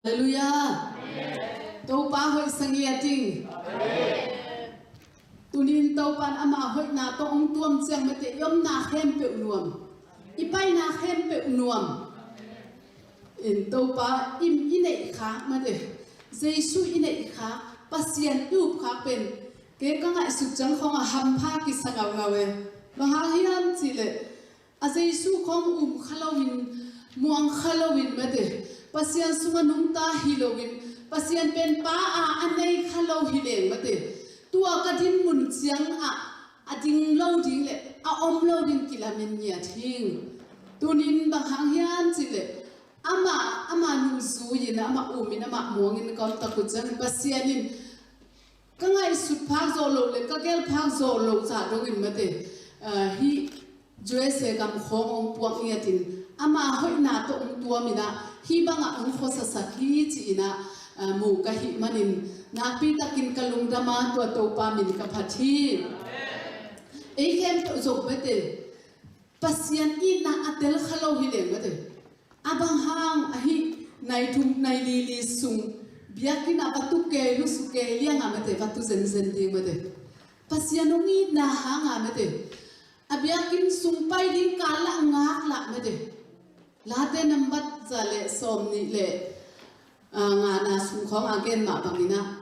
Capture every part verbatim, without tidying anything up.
Halleluiah. Topa hoih sa ngiat ing. Tunin Topa in ama hoihna tawh hong tuam ciang mate, i omna khempeuh nuam, i paina khempeuh nuam. In Topa in i neih khak mate, Jesu i neih khak, Pasian i up khak pen kei ka ngaihsut ciang khawng a hampha kisa ngaungau e. Bang hang hiam cihleh, a Jesu khawng um kha loin, muang kha loin mate, Pasian sungah nungta hi loin, Pasian pen pa a a nei kha lo hi leng mate, tua ka dinmun ciang ah a ding lo ding le a om lo ding kilamen ngiat hing. Tunin bang hang hiam cihleh, ama, ama nungzui-in, ama um in, ama muang in ka om tak uh ciang Pasian in ka ngaihsut phak zawh loh le ka gel phak zawh loh zah dongin mate, ah, hih U S A gam khawng hong puak ngiatin ama hoihna tawh hong tuam in ah, hih bangah hong khuasasak hi ci-in ah, ah, mu ka hih manin nakpi takin ka lungdam a, tua Topa min ka phat hi. Ei khempeuh zong mate, Pasian itna a tel kha lo hi leng mate, a bang hang ahi, nai thum nai li li sung biakinn ah va tu kei, lusu kei liangah mate, va tu zenzen ding mate, Pasian hong itna hangah mate, a biakinn sung pai ding kal lah ngak lah mate. Late nambat za le sawm nih le, ah, ngana sung khawng a gen mah bangin ah,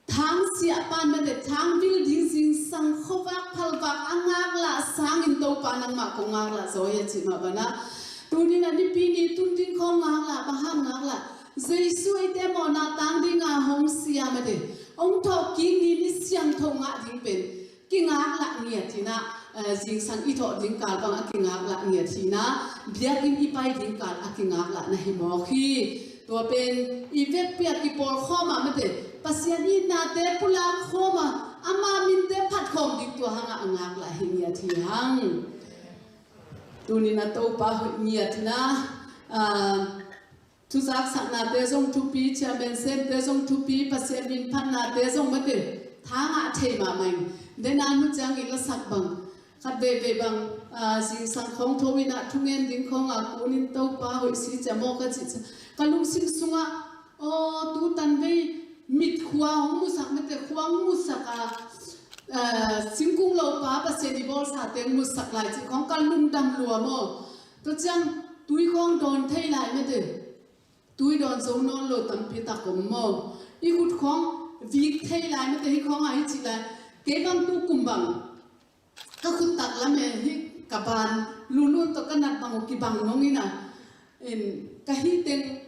thang siahpan mate, thang vil ding zingsang khuavak phalvak a ngaklah sangin Topa nangmah kong ngaklah zaw hi a cih mah bana. Tunin a nipi ni tun ding khawng ngaklah, bang hang ngaklah, Jesu eite mawhna tang dinga hong sia mate, hong thawhkik ni, ni siangtho ngah ding pen kingaklah ngiat hi-in ah, eh, zingsang i thawh ding kal bang a kingaklah ngiat hi-in ah, biakinn i pai ding kal a kingaklah na hi mawk hi. Tua pen i vekpi a kipawlkhawm ah mate, Pasian itnate pulak khawm a, ama minte phat khawm ding tua hangah a ngaklah hi ngiat hi hang. Tunin a Topa hoih ngiat hi-in ah, ah, thuzaksaknate zong thupi, chairman semte zong thupi, Pasian min phatnate zong mate, tha ngah thei mahmah ing. Dena nu ciangin lasak bang, khat veivei bang, ah, zingsang khawng tho in ah thungen ding khawng a kunin Topa hoih si cia maw ka cih cia, ka lungsim sungah, aw, tu tanvei mit khua hong musak mate, khua hong musak a, ah, singkung lopa Pasian i bawlsate hong musak lai cih khawng ka lungdam lua maw. Tua ciang tui khawng dawn thei lai mate, tui dawn zo nawn lo tampi tak om maw. I khut khawng vik thei lai mate, hih khawngah hih cih lai. Kei bang tu kum bang ka khut taklam e, hih ka ban lunlun tawh ka nat bang uh kibang nong in ah, in ka hih teng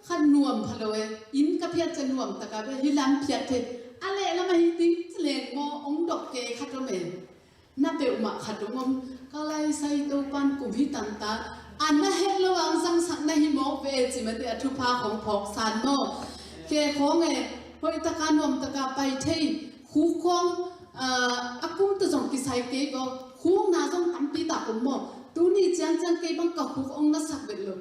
khat nuam pha lo e, inn ka phiat cia nuam taka ve, hih lam phiat thei. A lehlam ah hih ding ci leng maw, hong dok kei khat om e. Na peuhmah khat dong om, ka laisai Topan kum hi tangta, a na het lo ang zangsak na hi mawk ve ci mate, a thupha khawng phawk san maw. Khe khawng e, hoih taka nuam taka pai thei, khuk khawng, ah, a kum ta zong kisai kei ko, khukna zong tampi tak om maw. Tuni ciangciang kei bang ka khuk ong na sak vet lo.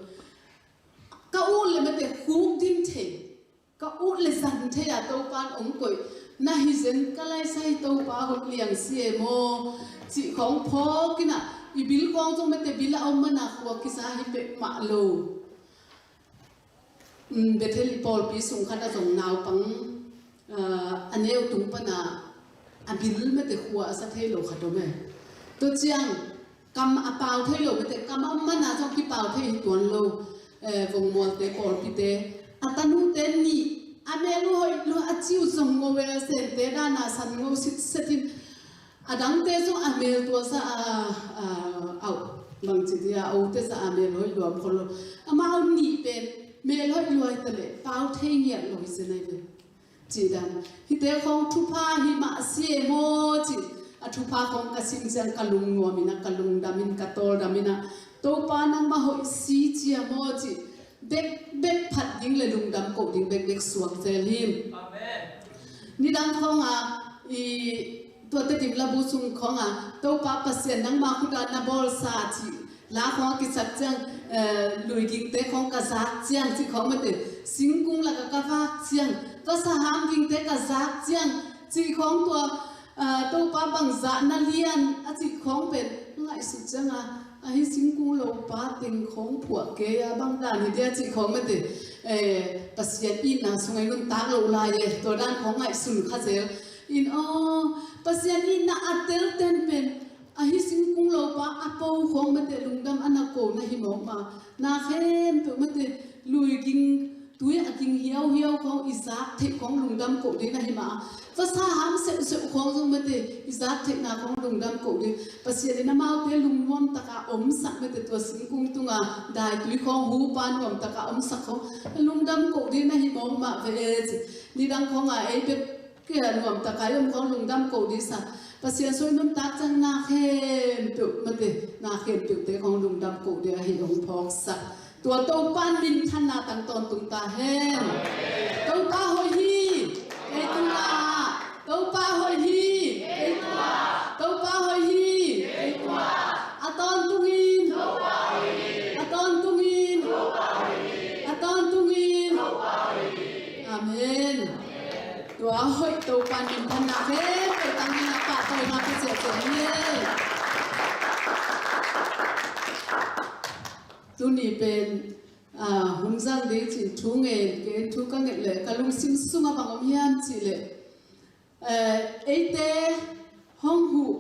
Ka ut le mate khuk dim thei. Ka ut le zan thei a Topan ong koih na hi zen, ka laisai Topa hoih liang si e maw. Cih khawng phawk in ah, i bil khawng zong mate bil a om mana khua kisa hi peuhmah lo. Um, Bethel i pawlpi sung khat a zong naupang, ah, a neu tung pana a bil mate khua a sa thei lo khat om e. Tua ciang, kam a pau thei lo mate, kam a om mana zong kipau thei hi tuan lo, eh, Vongmualte pawlpite. A tanute nih, a mel uh hoih lua, a ciu zong ngo ve, a sente dana san ngo sitset in. A dangte zong a mel tua sa a, a, au, bangci dia, a ute sa a mel hoih lua, khol lo. Amau nih pen, mel hoih lua hi ta le, pau thei ngiat lo hi se nai ve. Cih dan, hihte khawng thupha hi mah si e maw cih, a thupha khawng ka sim ciang ka lungnuam in ah, ka lungdam in, ka tawldam in ah, Topa nangmah hoih si cia maw cih, bek, bek phat ding le lungdam koh ding bek, bek suak zel hi. Amen. Nidang khawng a, i, tua Tedim labu sung khawng a, Topa Pasian nangmah khut a na bawlsa cih la khawng a kisak ciang, eh, lui gingte khawng ka zak ciang cih khawng mate, singkung lak a ka vak ciang, vasa ham gingte ka zak ciang cih khawng tua, eh, Topa bangzah na lian a cih khawng pen ngaihsut ciang a, ahi singkung lopa teng khawng phuah kei a bang dan hi dia cih khawng mate, eh, Pasian itna sungah i nuntak loh lai e, tua dan khawng ngaihsun kha zel. In aw, Pasian itna a telten pen, a hi singkung lopa a po khawng mate lungdam a na ko na hi mawk ma, na khempeuh mate lui ging, tui a ging hiauhiau khawng i zak theih khawng lungdam ko ding na hi ma. Vasa ham seuhseuh khawng zong mate i zak theihna khawng lungdam ko ding. Pasian in amaute lungnuam taka omsak mate tua singkung tunga daitui khawng hupa nuam taka omsak khawng lungdam ko ding na hi mawk mah ve e ci. Nidang khawnga ei bek kia nuam taka i om khawng lungdam ko ding sa. Pasian soi nuntak ciang na khempeuh mate, na khempeuhte khawng lungdam ko ding ahi hong phawksak. Tua Topa minthanna tang tawntung ta hen. Topa hoih hi kei tungah. Topa hoih hi kei tungah. Topa hoih hi kei tungah. A tawntungin. A tawntungin. A tawntungin. Amen. Tua hoih Topa minthanna khempeuh tangin a pahtawina pia ciahciah hi. Tuni pen, ah, hun zang ding cin thu ngen, ken thu ka nget leh ka lungsim sungah bang om hiam cih leh, eh, eite hong huh,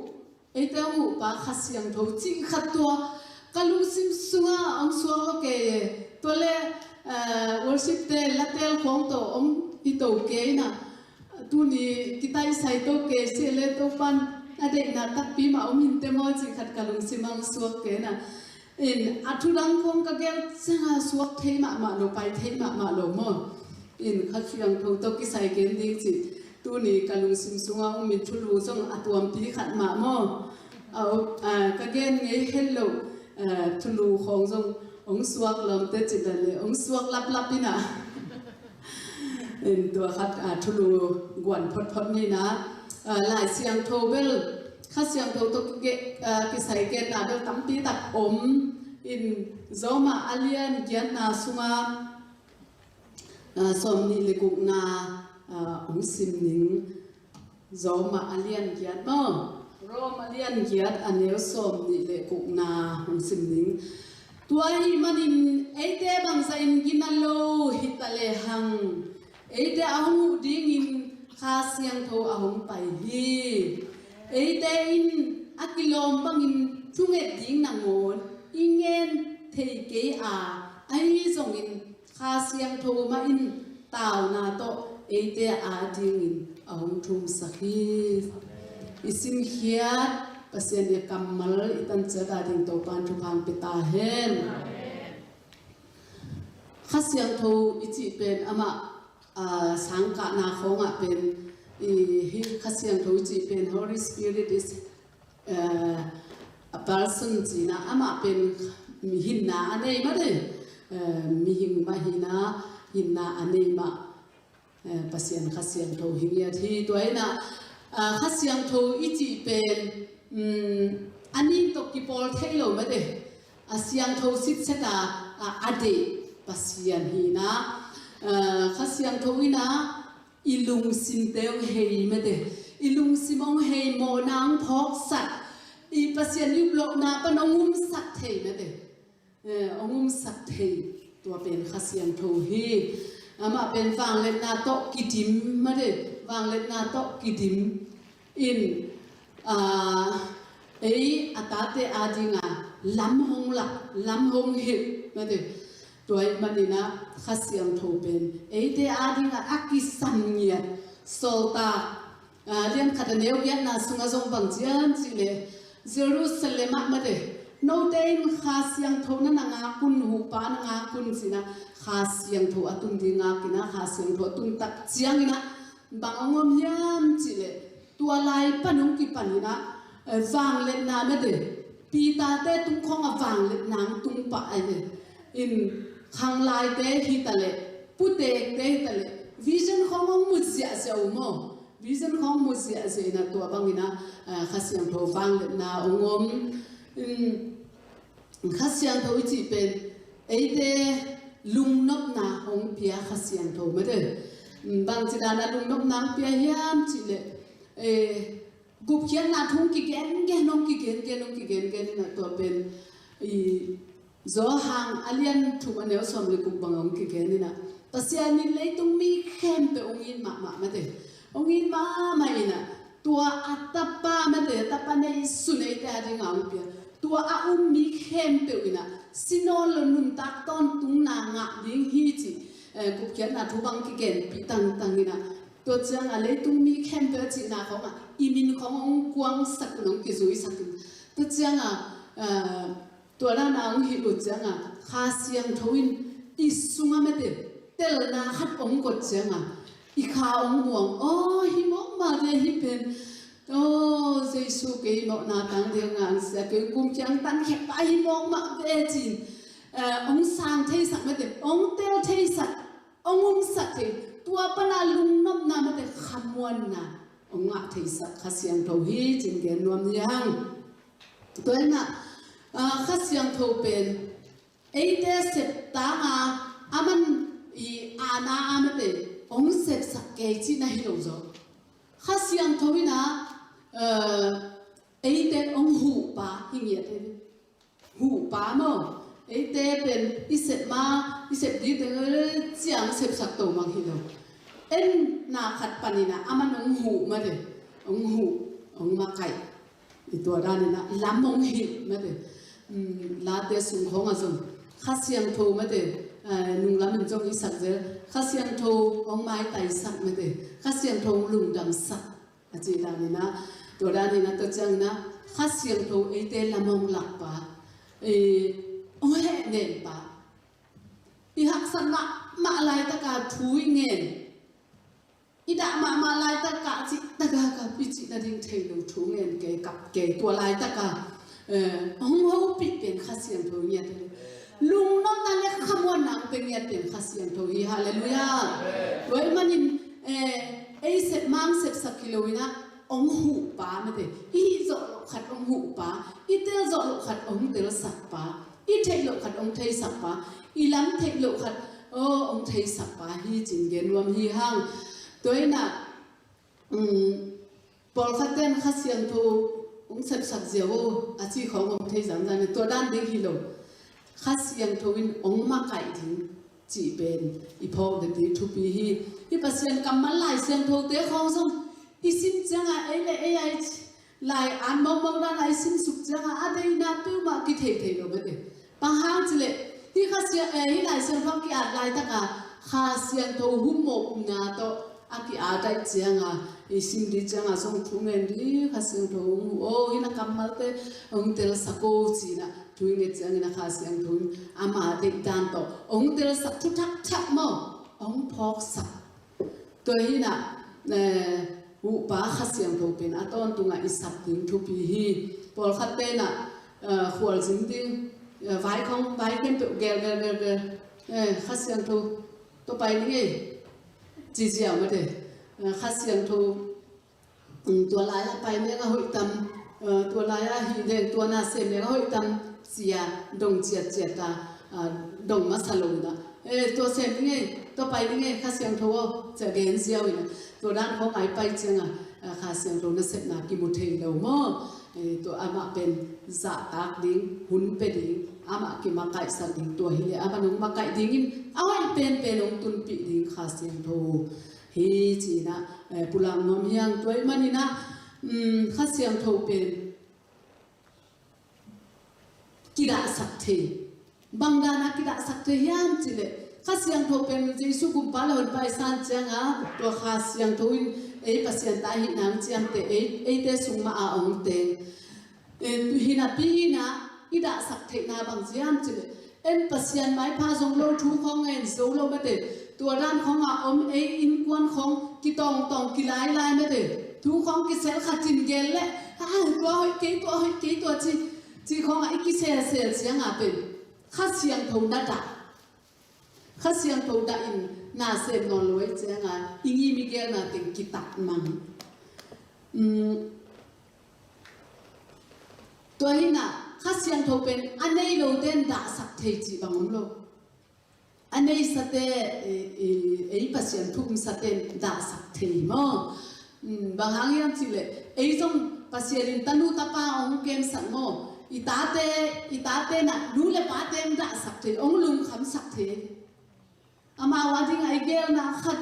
eite hong huhpa Kha Siangtho cih khat tua ka lungsim sungah hong suak lo kei e. Tua leh, eh, worship te, latel khawng tawh hong hi to kei na. Tuni kitaisai to kei sih leh Topan a deihna takpi mah om hinte maw cih khat ka lungsim hong suak kei na. In a thu dang khawng ka gel ciangah suak thei mahmah lo, pai thei mahmah lo maw. In Kha Siangtho tawh kisai gen ding cih tuni ka lungsim sungah hong mi thulu zong a tuampi khat mah maw. A, a, ka gen ngei het lo, a, thulu khawng zong hong suak lawmte cih dan leh hong suak laplap in ah. In tua khat, a, thulu guan photphot ni na, a, Lai Siangtho bel, Kha Siangtho tawh ki-, a, kisai genna bel tampi tak om. In Roma a lian giatna sunga, a, sawm nih le gukna, a, hong sim ning. Roma a lian giat maw? Roma a lian giat a neu sawm nih le gukna hong sim ning. Tua ahih manin eite bangzah in gina lo hi ta lehang, eite a hong huh dingin Kha Siangtho a hong pai hi. Eite in a kilawm bangin thunget ding nangawn i ngen thei kei a, ahi zongin Kha Siangtho mah in tauna tawh eite a dingin a hong thumsak hi. I simkhiat Pasian i kammal i tanciat a ding Topan thupha hong pia ta hen. Kha Siangtho i cih pen amah, ah, sangkahna khawngah pen i, hi Kha Siangtho i cih pen Holy Spirit is, eh, a person cihna, amah pen hinna a nei mah de, eh, mihing mah hina, hinna a nei mah, eh, Pasian Kha Siangtho hi ngiat hi. Tua hina, ah, Kha Siangtho i cih pen, um, a nih tawh kipawl thei lo mah de, a siangtho sitset a, a, a deih Pasian hina, ah, Kha Siangtho ina i lungsimte hong hei mah de, i lungsim hong hei, mawhna hong phawksak, i Pasian i uplohna pan hong umsak thei mah de. Eh, hong umsak thei, tua pen Kha Siangtho hi. Amah pen vangliatna tawh kidim mah de, vangliatna tawh kidim. In, ah, ei a tate a dinga lam hong lak, lam hong hilh mah de. Tua ahih manin ah Kha Siangtho pen eite a dinga a kisam ngiat, Sawltak, ah, lian khat a neu giatna sungah zong bang ci hiam cih leh, Jerusalem ah mah de, note in Kha Siangtho na na ngak un, huhpa na ngak un ci-in ah, Kha Siangtho a tun ding ngak in ah, Kha Siangtho a tun tak ciangin ah bang hong om hiam cih leh, tua lai pan hong kipan in ah, eh, vangliatna mah de, Peter-te tung khawng a vangliatna hong tung pah ahi ve. In khanglaite hi ta leh, putekte hi ta leh, vision khawng hong mu ziahziah uh maw. Vision khawng mu ziahziah in ah tua bangin ah, eh, Kha Siangtho vangliatna hong om. In Kha Siangtho i cih pen eite lungnopna hong pia Kha Siangtho mah de. Bangci dan a lungnopna hong pia hiam cih leh, eh, gupkhiatna thu hong kigengen, hong kigengen, hong kigengen in ah tua pen i Johan a lian thum a neu sawm le guk bang hong kigen in ah, Pasian in leitung mi khempeuh hong it mahmah mate. Hong it mahmah in ah, tua a tapa mate, a tapa neihsun eite a dingin hong pia, tua a um mi khempeuh in ah si nawn lo nuntak tawntungna ngah ding hi cih, eh, gupkhiatna thu bang kigenpih tangtang in ah, tua ciangah leitung mi khempeuh a cihna khawngah i min khawng hong kuangsak in, hong kizuisak in. Tua ciangah, eh, tua dan a hong hilh uh ciangah Kha Siangtho in i sungah mate, telna khat hong koih ciangah i kha hong muang. Aw, hi mawkmah ve hi pen. Aw, Jesu kei mawhna tang ding a ngah sia, kei kum kiang tan khep pa hi mawkmah ve ci-in, eh, hong sang theisak mate, hong tel theisak, hong umsak thei, tua pan a lungnopna mate, khamuanna hong ngah theisak Kha Siangtho hi ci-in gen nuam hi hang. Tua in ah, ah, Kha Siangtho pen eite sep tangin, aman i aana a mate hong sepsak kei cihna hi lo zaw. Kha Siangtho in ah, eh, eite hong huhpa hi ngiat hi. Huhpa maw? Eite pen i sep ma, i sep ding teng ciang sepsak to mang hi lo. En na khat panin ah aman hong huh mate, hong huh, hong makaih. I tua danin ah lam hong hilh mate. Um, Late sung khawngah zong Kha Siangtho mate, eh, nunglam in zong i sak zel. Kha Siangtho hong maitaisak mate, Kha Siangtho hong lungdamsak. A cih danin ah, tua danin ah, tua ciangin ah Kha Siangtho eite lam hong lakpa, eh, hong hehnempa. I haksat mahmah laitakah thu i ngen, i dah mahmah laitakah cih tagakah i cih nading thei lo thu ngen kei, kap kei, tua laitakah, eh, hong hopih pen Kha Siangtho ngiat hi. Lungnopna le khamuanna hong pia ngiat pen Kha Siangtho hi. Halleluiah. Tua ahih manin, eh, ei sep mang sepsak hi lo in ah, hong huhpa mate, i hih zawh loh khat hong huhpa, i tel zawh loh khat hong telsakpa, i theih loh khat hong theisakpa, i lam theih loh khat, aw, hong theisakpa hi ci-in gen nuam hi hang. Tua in ah, um, pawlkhat ten Kha Siangtho hong sepsak ziau aw a ci khawng hong thei zangzang in, tua dan ding hi lo. Kha Siangtho in hong makaih ding cih pen i phawk ding thupi hi. Hih Pasian kammal Lai Siangthote khawng zong i sim ciangah ei le ei a i lai an mawkmawk dan a i simsuk ciangah a deihna peuhmah kithei thei lo mate. Bang hang cih leh hih Kha Siang, eh, hih Lai Siangtho a ki-at laitakah Kha Siangtho humopna tawh a ki-at ahih ciangah, i sim ding ciangah zong thu ngen ding, Kha Siangtho hong huh aw, hih na kammalte hong telsak aw ci-in ah thu i nget ciangin ah Kha Siangtho in ama deihdan tawh hong telsak, thu thakthak maw, hong phawksak. Tua hi in ah, eh, huhpa Kha Siangtho pen a tawntungah i sap ding thupi hi. Pawlkhat ten ah, eh, khualzin ding, eh, vai khawng, vai khempeuh gel, gel, gel, gel. Eh, Kha Siangtho, tua pai ning ei, ci ziau mate. Eh, Kha Siangtho, um, tua lai-ah pai mek a hoih tam, uh, tua lai-ah hih leng tua na sem mek a hoih tam, ci-a dong ciatciat a, uh, dong masa lo in ah, eh, tua sem ning ei, tua pai ning ei, Kha Siangtho aw, ci-a gen ziau in ah, tua dan khawng a i pai ciangah, uh, Kha Siangtho nasepna kimu thei lo maw? Eh, tua amah pen zahtak ding, hun pia ding, amah kimakaihsak ding, tua hi leh amah hong makaih dingin a hoih penpen hong tunpih ding Kha Siangtho hi ci-in ah, eh, pulak nuam hi hang. Tua ahih manin ah, um, Kha Siangtho pen kidahsak thei. Bang dan a kidahsak thei hiam cih leh Kha Siangtho pen Jesu Kumpa le Honpa i san ciangah tua Kha Siangtho in ei Pasian ta ahihna hong ciamteh, ei, eite sung mah a hong teng. Eh, hi napi in ah i dahsak theihna bang ci hiam cih leh, en Pasian maipha zong lo, thu khawng ngen zo lo mate, tua dan khawngah om ei innkuan khawng kitawngtawng kilailai mate, thu khawng kisel khat in gel leh, ah, tua hoih kei, tua hoih kei, tua ci, ci khawngah i kiselsel ciangah pen Kha Siangtho na dah, Kha Siangtho dah in na sem nawn lo ahih ciangah i ngim i gelna teng kitat mang. Um, tua hi in ah Kha Siangtho pen a nei lote in dahsak thei cih bang om lo. A neisate, eh, eh, ei Pasian thu umsate in dahsak thei maw? Um, bang hang hiam cih leh ei zong Pasian in tanu tapa hong kemsak maw? I tate, i tate in ah nu le pate in dahsak thei, hong lungkhamsak thei. Amau a dingah i gelna khat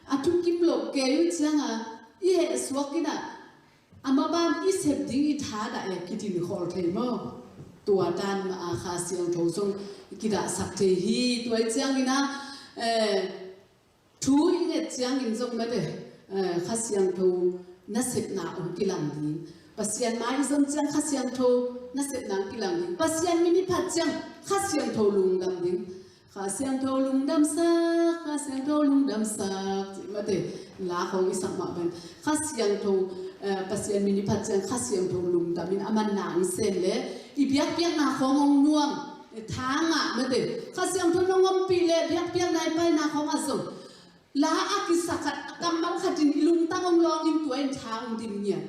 a thukim loh kei uh ciangah i hehsuak inah a maban i sep ding i thadah e kidin khol thei maw? Tua dan mah a Kha Siangtho zong i kidahsak thei hi. Tua i cianginah eh, thu i nget ciangin zong mate, eh, Kha Siangtho nasepna hong kilang ding. Pasian mai i zon ciang Kha Siangtho nasepna hong kilang ding. Pasian min i phat ciang Kha Siangtho lungdam ding. Kha Siangtho lungdamsak, Kha Siangtho lungdamsak, cih mate, la khawng i sak mah pen Kha Siangtho, eh, Pasian min i phat ciang Kha Siangtho lungdam in a man na hong sem le i biakpiakna khawng hong nuam, eh, tha ngah mate. Kha Siangtho nong ompih le biakpiakna i paina khawngah zong la a kisak khat, a kammal khatin i lungtang hong lawngin tua in tha hong dim ngiat.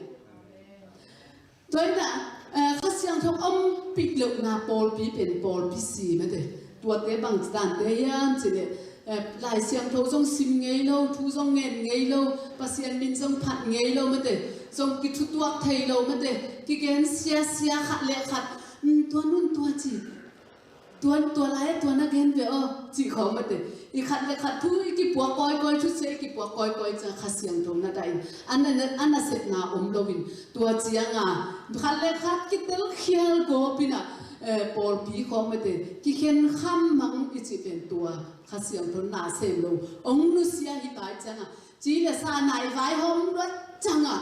Tua inah, eh, Kha Siangtho ompih lohna pawlpi pen pawlpi si mate. Tuate bang dante hiam cih leh, eh, Lai Siangtho zong sim ngei lo, thu zong ngen ngei lo, Pasian min zong phat ngei lo mate. Zong kithutuak thei lo mate. Kigen siasia khat le khat. "Hmm, tua nun tua ci. Tua, tua lai, tua na gen ve aw," cih khawng mate. I khat le khat thu i kipuak kawikawi, thusia i kipuak kawikawi ciang Kha Siangtho na dah in. A na, a nasepna om loin. Tua cianga, khat le khat kitelkhial gawp inah, eh, pawlpi khawng mate. Kikhen kham mang i cih pen tua Kha Siangtho na sem lo. Hong nusia hi tai cianga. Ci le sa nai vaihawm luat cianga,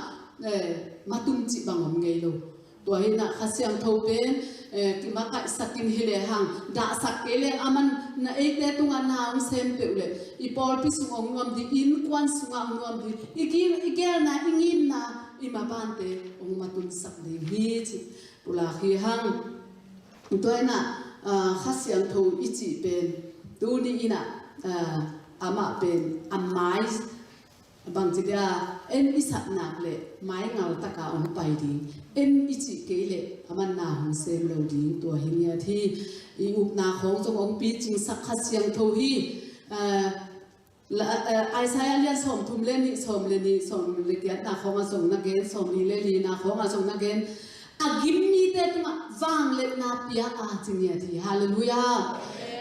eh, matun cih bang om ngei lo. Tua hinah Kha Siangtho pen, eh, kimakaihsakin hi lehang, dahsak kei leng a man na eite tungah na hong sem peuh leh, i pawlpi sung hong nuam ding, innkuan sungah hong nuam ding, i gil, i gelna, i ngimna, i mabante hong matunsak ding hi cih pulak hi hang. Tua inah, ah, Kha Siangtho i cih pen, tuni inah, ah, amah pen, a mai, bangci dia, en i sap nak le maingal taka hong pai ding. En i cih kei le a man na hong sem lo ding tua hi ngiat hi. I upna khawng zong hong picingsak Kha Siangtho hi. Ah, la, ah, Isaiah lian sawmthum le nih, sawm le nih, sawm le giatna khawngah zong na gen, sawmli le lina khawngah zong na gen. A gim mite tungah vangliatna pia a ci ngiat hi. Halleluiah.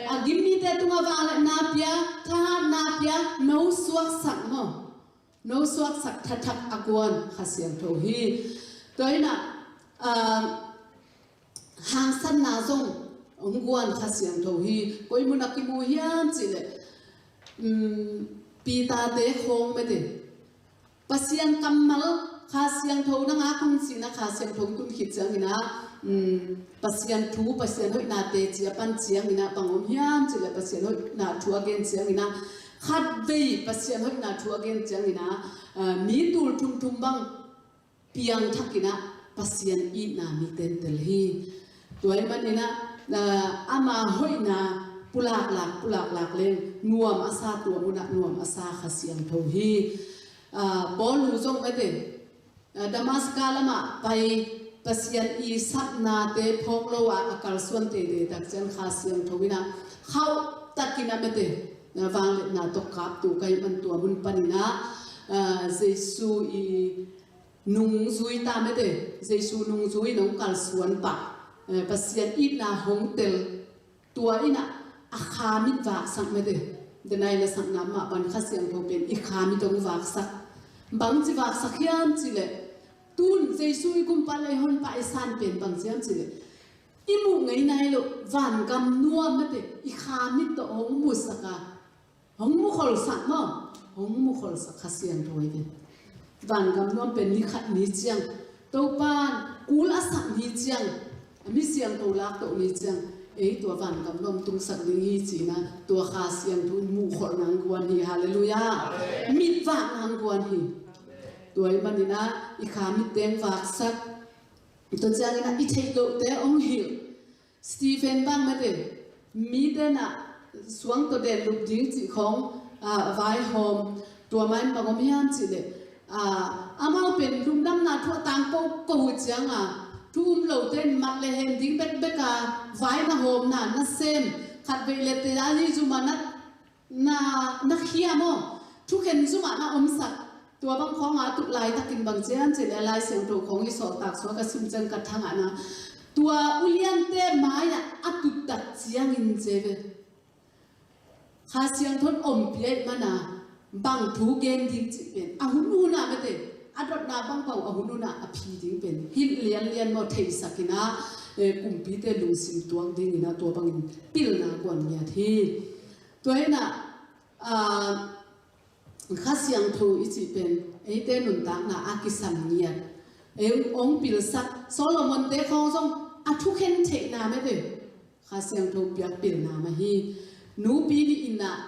A gim mite tungah vangliatna pia, thahatna pia, no suaksak maw? No suaksak thathak a guan Kha Siangtho hi. Tua inah, ah, hangsanna zong hong guan Kha Siangtho hi. Koi munah kimu hiam cih leh, um, Peter-te khawng mate. Pasian kammal Kha Siangtho nang a kung cihna Kha Siangtho tun khit cianginah, um, Pasian thu, Pasian hoihna teci a pan cianginah bang om hiam cih leh Pasian hoihna thu a gen cianginah khatvei Pasian hoihna thu a gen cianginah, ah, mi tul thumthum bang piangthakinah Pasian itna mi tentel hi. Tua ahih maninah, ah, ama hoihna pulaklak, pulaklak leng nuam a sa, tua munah nuam a sa Kha Siangtho hi. Ah, Paul nu zong mate, ah, Damaska lamah pai Pasian i sapnate phawk lo a, a kalsuan teitei tak ciang Kha Siangtho inah khauh takinah mate, ah, vangliatna tawh kaptu ka hih man tua hun paninah, ah, Jesu i nungzui ta mate, Jesu nungzui in hong kalsuan pah, eh, Pasian itna hong tel, tua inah a kha mit vaksak mate. Denai la sakna mah pan Kha Siangtho pen i kha mit hong vaksak. Bangci vaksak hiam cih leh, tun Jesu i gumpa lei honpa i san pen bangci hiam cih leh, i muh ngei nai loh vangam nuam mate, i kha mit tawh hong musak a, hong mukholsak maw? Hong mukholsak Kha Siangtho hi ve. Vangam nuam pen ni khat ni ciang, Topa in kul a sak ni ciang, a mi siangtho laktoh ni ciang, ei tua vangam nuam tungsak ding hi cihna, tua Kha Siangtho in muhkholhna hong guan hi. Halleluiah. Mitvakna hong guan hi. Tua ahih maninah i kha mit teng vaksak. Tua cianginah i theih lohte hong hilh. Stephen bang mate, mite nah suang tawh den lup ding cih khawng, ah, vaihawm. Tua mah in bang om hiam cih leh, ah, amau pen lungdamna thu a tang koko uh cianga, thu um lote in mat le hen ding bekbek a, vai na hawmna na sem, khatvei le te a hi zumah na na, na khia maw? Thukhen zumah na omsak. Tua bang khawngah a tuk laitakin bang ciam cih leh Lai Siangtho khawng i sawltak suak a sim ciang ka thangahna, tua uliante mai-ah a tuttak ciangin ci ve. Kha Siangtho in ompih ahih manin bang thu gen ding cih pen a hun hunah mate, a dotna bang pawl a hun hunah a phi ding pen hilh lianlian maw, theisak in ah, eh, kumpite lungsim tuak dingin ah tua bangin pilna guan ngiat hi. Tua hi in ah, ah, Kha Siangtho i cih pen eite nuntakna a kisam ngiat, ei hong pilsak Solomon te khawng zong a thukhen theihna mate, Kha Siangtho piak pilna mah hi. Nupi nih in ah,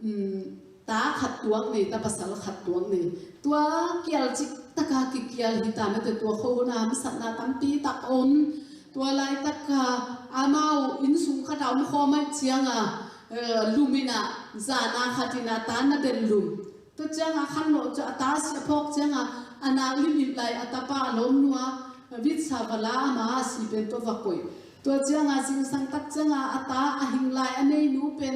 um, ta khat tuak nei, ta pasal khat tuak nei. Tua kial cik taka kikial hi ta mate, tua khua hun ah hamsatna tampi tak om. Tua laitaka amau innsung khat ah om khawm ahih ciangin, eh, lum in ah, zan a khat in ah ta na den lum. Tua ciangin khanlawh ciang a ta si a phawk ciangin a nak limlim lai a tapa a lawmnu a vitsa va la, ama a si pen tua va koih. Tua ciangin zingsang tak ciangin a ta a hing lai a neinu pen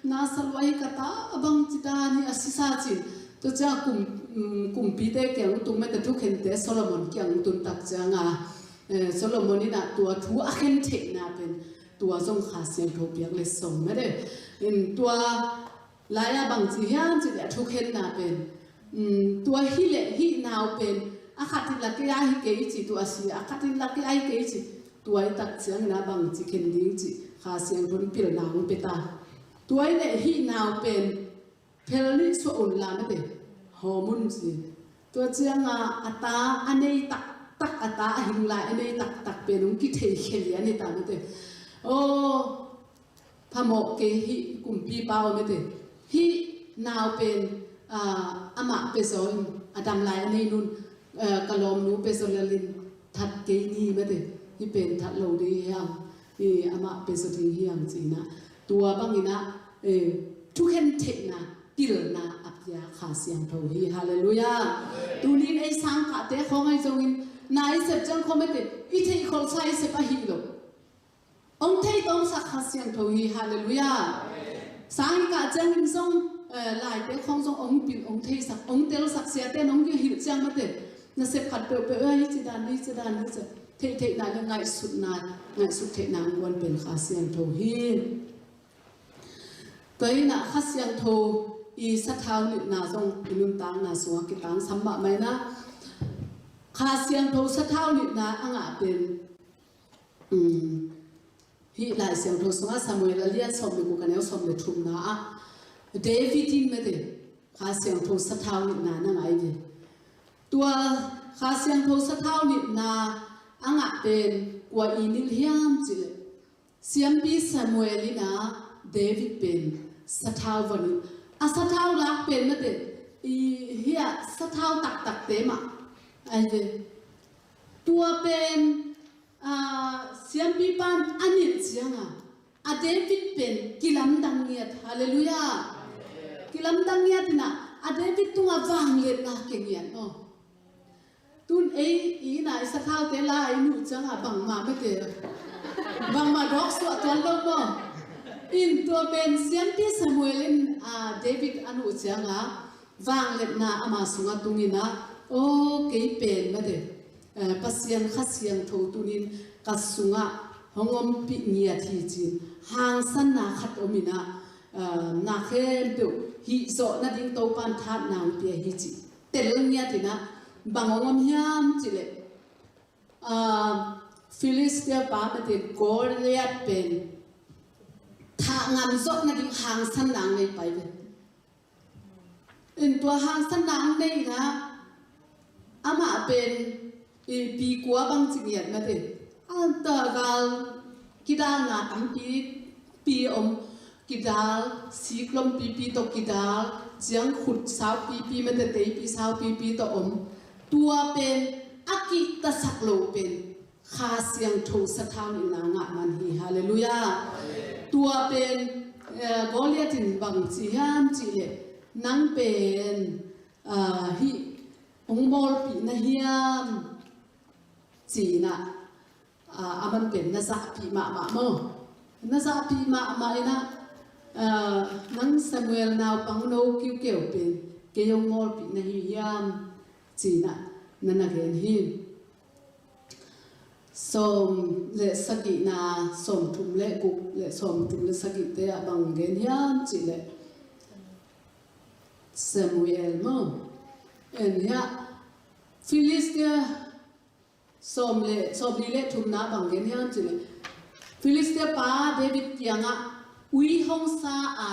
na sa lua hi, ka ta a bangci dan hi, a sisa cin. Tua ciangin kum, um, kumpite kiang tung mate, thukhente Solomon kiang tun tak ciangin, eh, Solomon in ah tua thu a khen theihna pen tua zong Kha Siangtho piak le song mate. In tua lai-ah bangci hiam cih leh a thukhenna pen, um, tua hih leh hih nau pen a khat in la kei a hi kei cih, tua a si a khat in la kei a hi kei cih, tua i tak ciangin ah bangci khen ding cih Kha Siangtho in pilna hong pia ta. Tua hi leh hih nau pen phel nih suah un la mate, hawm un ci. Tua ciangin a ta a nei taktak, a ta a hing lai a nei taktak pen hong kithei khia lian hi ta mate. Aw, phamawh kei hih kumpipa aw mate. Hih nau pen, ah, amah pia zaw in, a dam lai a neinun, ah, ka lawmnu pia zaw lel in that kei ni mate. Hih pen that lo ding hi hang, hi amah pia zaw ding hi hang ci in ah. Tua bangin ah, eh, thukhen theihna, pilna a pia Kha Siangtho hi. Halleluiah. Tuni in ei sangkahte khawng ahi zongin na i sep ciang khawng mate, i theih kholhsa i sep ahi lo. Hong theitawmsak Kha Siangtho hi. Halleluiah. Sang i kah ciangin zong, eh, laite khawng zong hong pil, hong theisak, hong telsak, siate in hong kihilh ciang mate, na sep khat peuhpeuh, eh, hi ci dan, hi ci dan, hi ci. Theihtheihna le ngaihsutna, ngaihsut theihna hong guan pen Kha Siangtho hi. Tua hi in ah Kha Siangtho i sathau nilhna zong i nuntakna sungah kitangsam mahmah in ah, Kha Siangtho sathau nilhna a ngah pen, um, hih Lai Siangtho sungah Samuel a lian sawm le guk, a neu sawm le thumna ah David in mate Kha Siangtho sathau nilhna na ngah hi ve. Tua Kha Siangtho sathau nilhna a ngah pen kua i nilh hiam cih leh, siampi Samuel in ah David pen sathau va nilh. A sathau lak pen mate, i, hih a sathau taktakte mah ahi ve. Tua pen, ah, siampipa in a nilh ciangin a David pen kilamdang ngiat. Halleluiah. Kilamdang ngiat in ah a David tungah vangliatna kia ngiat maw. Tun ei i inn ah i sathaute la i nuh ciangin bangmah mate, bangmah dawksuah tuan lo maw. In tua pen siampi Samuel in, ah, David a nuh ciangin vangliatna ama sungah tung in ah, aw, kei pen mate, eh, Pasian Kha Siangtho tuni in ka sungah hong ompih ngiat hi ci-in hangsanna khat om in ah, ah, na khempeuh hih zawh nading Topa in thahatna hong pia hi cih tel ngiat in ah, bang hong om hiam cih leh, ah, Filistia pa mate Goliath pen thah ngam zawh nading hangsanna hong nei pai ve. In tua hangsanna hong nei in ah, amah pen i pi kua bang ci ngiat mate, a ta gal kidalna tampi pi om, kidal, siklom pipi tawh kidal, ciangkhut saupipi mate, teipi saupipi tawh om. Tua pen a kihtaksak lo pen Kha Siangtho sathau nilhna ngah man hi. Halleluiah. Tua pen, eh, Goliath in bang ci hiam cih leh, nang pen, ah, hih hong mawlpih na hiam ci in ah, ah, aman pen na zahpih mahmah maw. Na zahpih mahmah in ah, ah, nang Samuel naupang no kiukiu pen kei hong mawlpih na hi hiam ci in ah na na gen hi. Sawm le sagihna, sawmthum le guk le sawmthum le sagihte ah bang gen hiam cih leh, Samuel maw. En hiah Filistia sawm le, sawmli le thumna bang gen hiam cih leh, Filistia pa David kiangah ui hong sa a,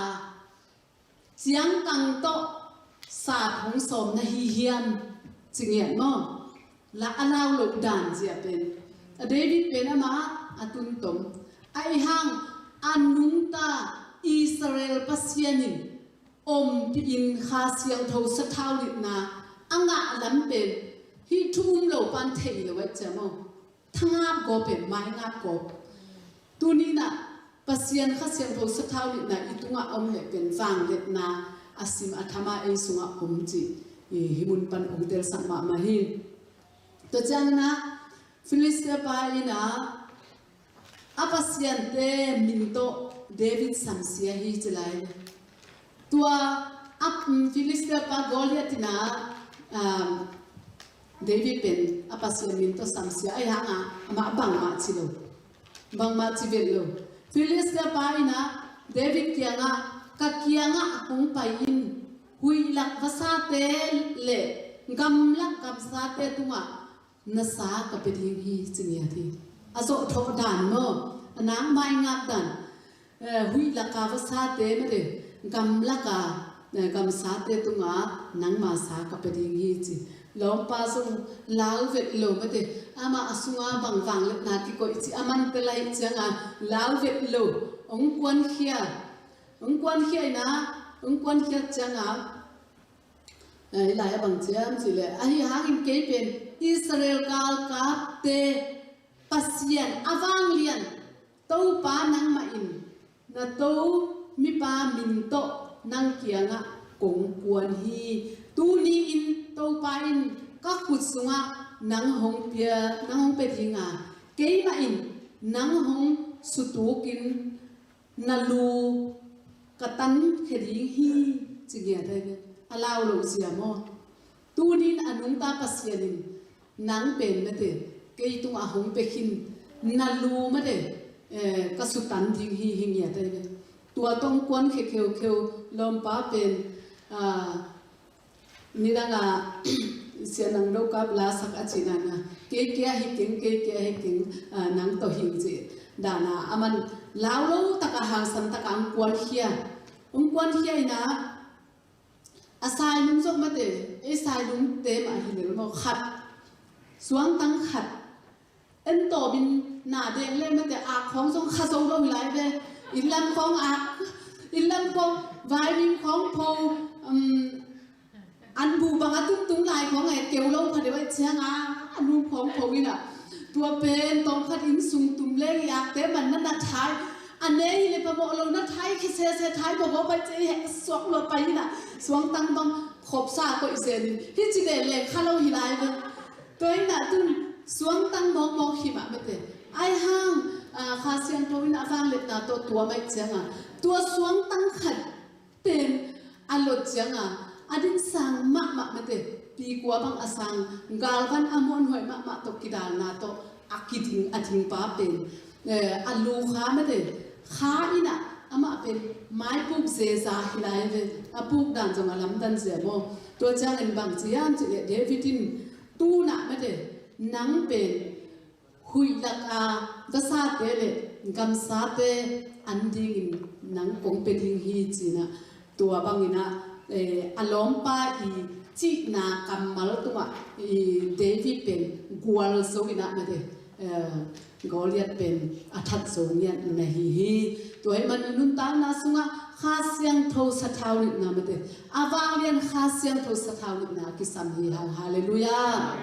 ciangkang tawh sat hong sawm na hi hiam, ci ngiat maw. La a lau loh dan zia pen, a David pen amah a tuntom, ahi hang a nungta Israel Pasian in ompih in Kha Siangtho sathau nitna a ngah lam pen hih thu um lo pan thei lo aih cia maw. Thangap gawp pen maingap gawp. Tuni nah Pasian Kha Siangtho sathau nitna i tungah om leh pen vangliatna a sim a thama ei sungah om cih i hih mun pan hong telsak mahmah hi. Tua ciang nah Filistia pa in ah a pasiante min tawh David samsia hi ci lai. Tua a, um, Filistia pa Goliath in ah, um, David pen a pasian min tawh samsia ahi hang ah amah bangmah ci lo. Bangmah ci vet lo. Filistia pa in ah David kiangah, ka kiangah hong pai in, huih lak vasate le gamlak gamsate tungah na sa ka pia ding hi, ci ngiat hi. A zawhthawh dan maw, a nang maingap dan. Eh, huih laka vasate mate, gamlaka, eh, gamsate tunga nangma sa ka pia ding hi ci. Lawmpa zong lau vet lo mate, amah a sunga bang vangliatna kikoih ci a man pia lai cianga lau vet lo. Hong kuankhia, hong kuankhia in ah, hong kuankhia cianga, eh, hih lai a bang ciam cih leh, ahi hangin kei pen Israel galkapte Pasian a vanglian Topa nangmah in na to mipa min tawh nang kiangah kong kuan hi. Tuni in Topa in ka khut sungah nang hong pia, nang hong pia dinga, keimah in nang hong sutukin na lu ka tankhia ding hi, ci ngiat ahi ve. A lau lo zia maw. Tunin a nungta Pasian in nang pen mate, kei tungah hong pia khin, na lu mate, eh, ka sutan ding hi, hi ngiat ahi ve. Tua tawh kuankhia kheukheu lawmpa pen, ah, nidanga Sia Nang Dokap lasak a cihna na, kei kia hi keng, kei kia hi keng, ah, nang tawh hing cih dana a man lau lo taka hangsan taka ang kuankhia, ang kuankhia ina, a sailung zong mate, ei sailungte mah hi lel maw khat, suangtang khat, en tawmin na deng le mate, ak khawng zong kha zo lo hi lai ve. Innlam khawng ak, innlam khawng, vaimim khawng pho, um, an bu bang a tumtung lai khawng e keu lo pha deuh aih cianga, a nu khawng pho ina. Tua pen tawm khat inn sung tum leng i akte man na na thai. A nei le pamawh lo na thai, khi sese thai mawh mawh pai cia i heh suak lo pai ina. Suangtang bang khopsa koih zenin. Hi ci le le kha lo hi lai ve. Tua ina tun suangtang mawkmawk hi mah mate. Ahi hang, ah, Kha Siangtho in a vangliatna tawh tuam aih cianga, tua suangtang khat pen a lot cianga, a dinsang mahmah mate, pi kua bang a sang, galvan a muanhuai mahmah tawh kidalna tawh a kiding, a dingpa pen, eh, a lu kha mate, kha ina, amah pen maipuk zeza hi lai ve, a puk dan zong a lamdan zia maw. Tua ciangin bang ci hiam cih leh David in, tu nah mate, nang pen huih laka vasate le gamsate an dingin nang kong pia ding hi, ci ina. Tua bangin ah, eh, a lawmpa i cihna kammal tungah i David pen gualzo ina mate, eh, Goliath pen a that zo ngiat na hi hi. Tua ahih manin nuntakna sungah Kha Siangtho sathau nitna mate, a vanglian Kha Siangtho sathau nitna kisam hi hang. Halleluiah.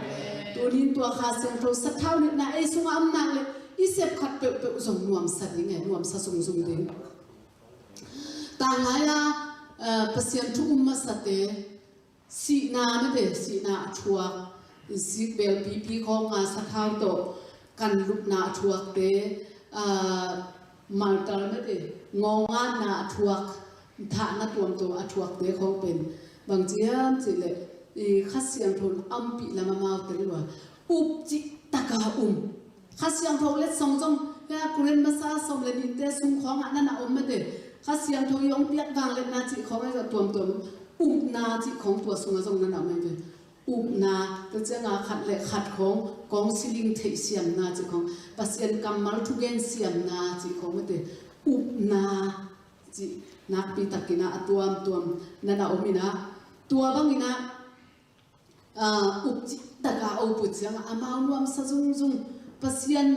Tunin tua Kha Siangtho sathau nitna ei sungah om nak le i sep khat peuhpeuh zong nuamsa ding e, nuamsa zungzung ding. Tanglai-a, eh, Pasian thu um masate, sihna mate, sihna a thuak, sikbel pipi khawnga sathau tawh kan lupna a thuakte, ah, maltal mate, ngawngatna a thuak, thahna tuamtuam a thuakte khawng pen bang ci hiam cih leh, i Kha Siangtho in a ompih lam amau tel lua, up cih taka um. Kha Siangtho letsong zong, hia Korin masa sawm le nihte sung khawngah na na om mate. Kha Siangtho i hong piak vangliatna cih khawng ahi zong tuamtuam Upna cih khawng tua sungah zong na na om ahi ve. Upna, tua ciangah khat le khat khawng, kawng siling theih siamna cih khawng, Pasian kammal thugen siamna cih khawng mate, upna cih nakpi takin ah a tuamtuam na na om in ah, tua bangin ah, ah, up cih taka a up uh ciangah amau nuamsa zungzung, Pasian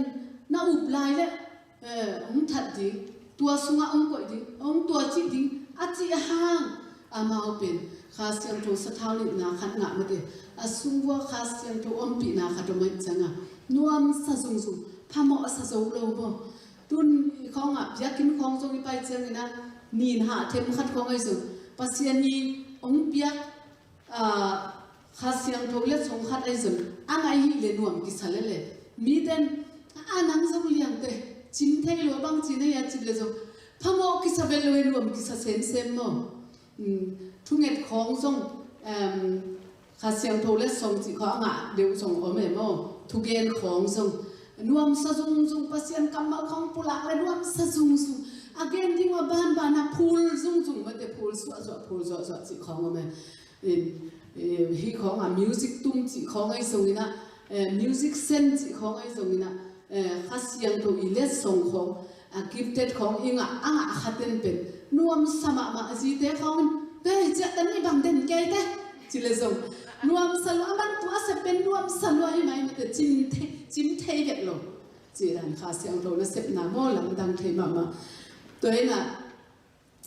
na up lai le, eh, hong that ding, tua sungah hong koih ding, hong tua cih ding a cih hang, amau pen Kha Siangtho sathau nihna khat ngah mate, a sung vua Kha Siangtho ompihna khat om ahih ciangah nuamsa zungzung, phamawh a sa zo lo maw? Tun i khawngah biakinn khawng zong i pai ciangin ah, nin hah them khat khawng ahi zong, Pasian i hong piak, ah, Kha Siangtho letsong khat ahi zong, a ngai hi le nuam kisa lele. Miten a nang zong liangte cim thei lo a, bang ci na hia ci le zong, phamawh kisa vet lo e, nuam kisa semsem maw? Um, thunget khawng zong, um, Kha Siangtho letsong cih khawng a ngah deuh zong om e maw? Thugen khawng zong nuamsa zungzung, Pasian kammal khawng pulak le nuamsa zungzung, a gen ding uh a banban a phul zungzung mate, phul suahsuah, phul zuahzuah cih khawng om e. In, eh, hih khawngah music tum cih khawng ahi zongin ah, eh, music sen cih khawng ahi zongin ah, eh, Kha Siangtho i letsong khawng, a gifted khawng i ngah, a ngah khaten pen nuamsa mahmah, a zite khawng in, "Bei, ciah tan i bang den kei te," ci le zong nuamsa lua, a bang tua a sep pen nuamsa lua hi mai mate, cim thei, cim thei vet lo. Ci dan Kha Siangtho nasepna maw, lamdang thei mahmah. Tua in ah,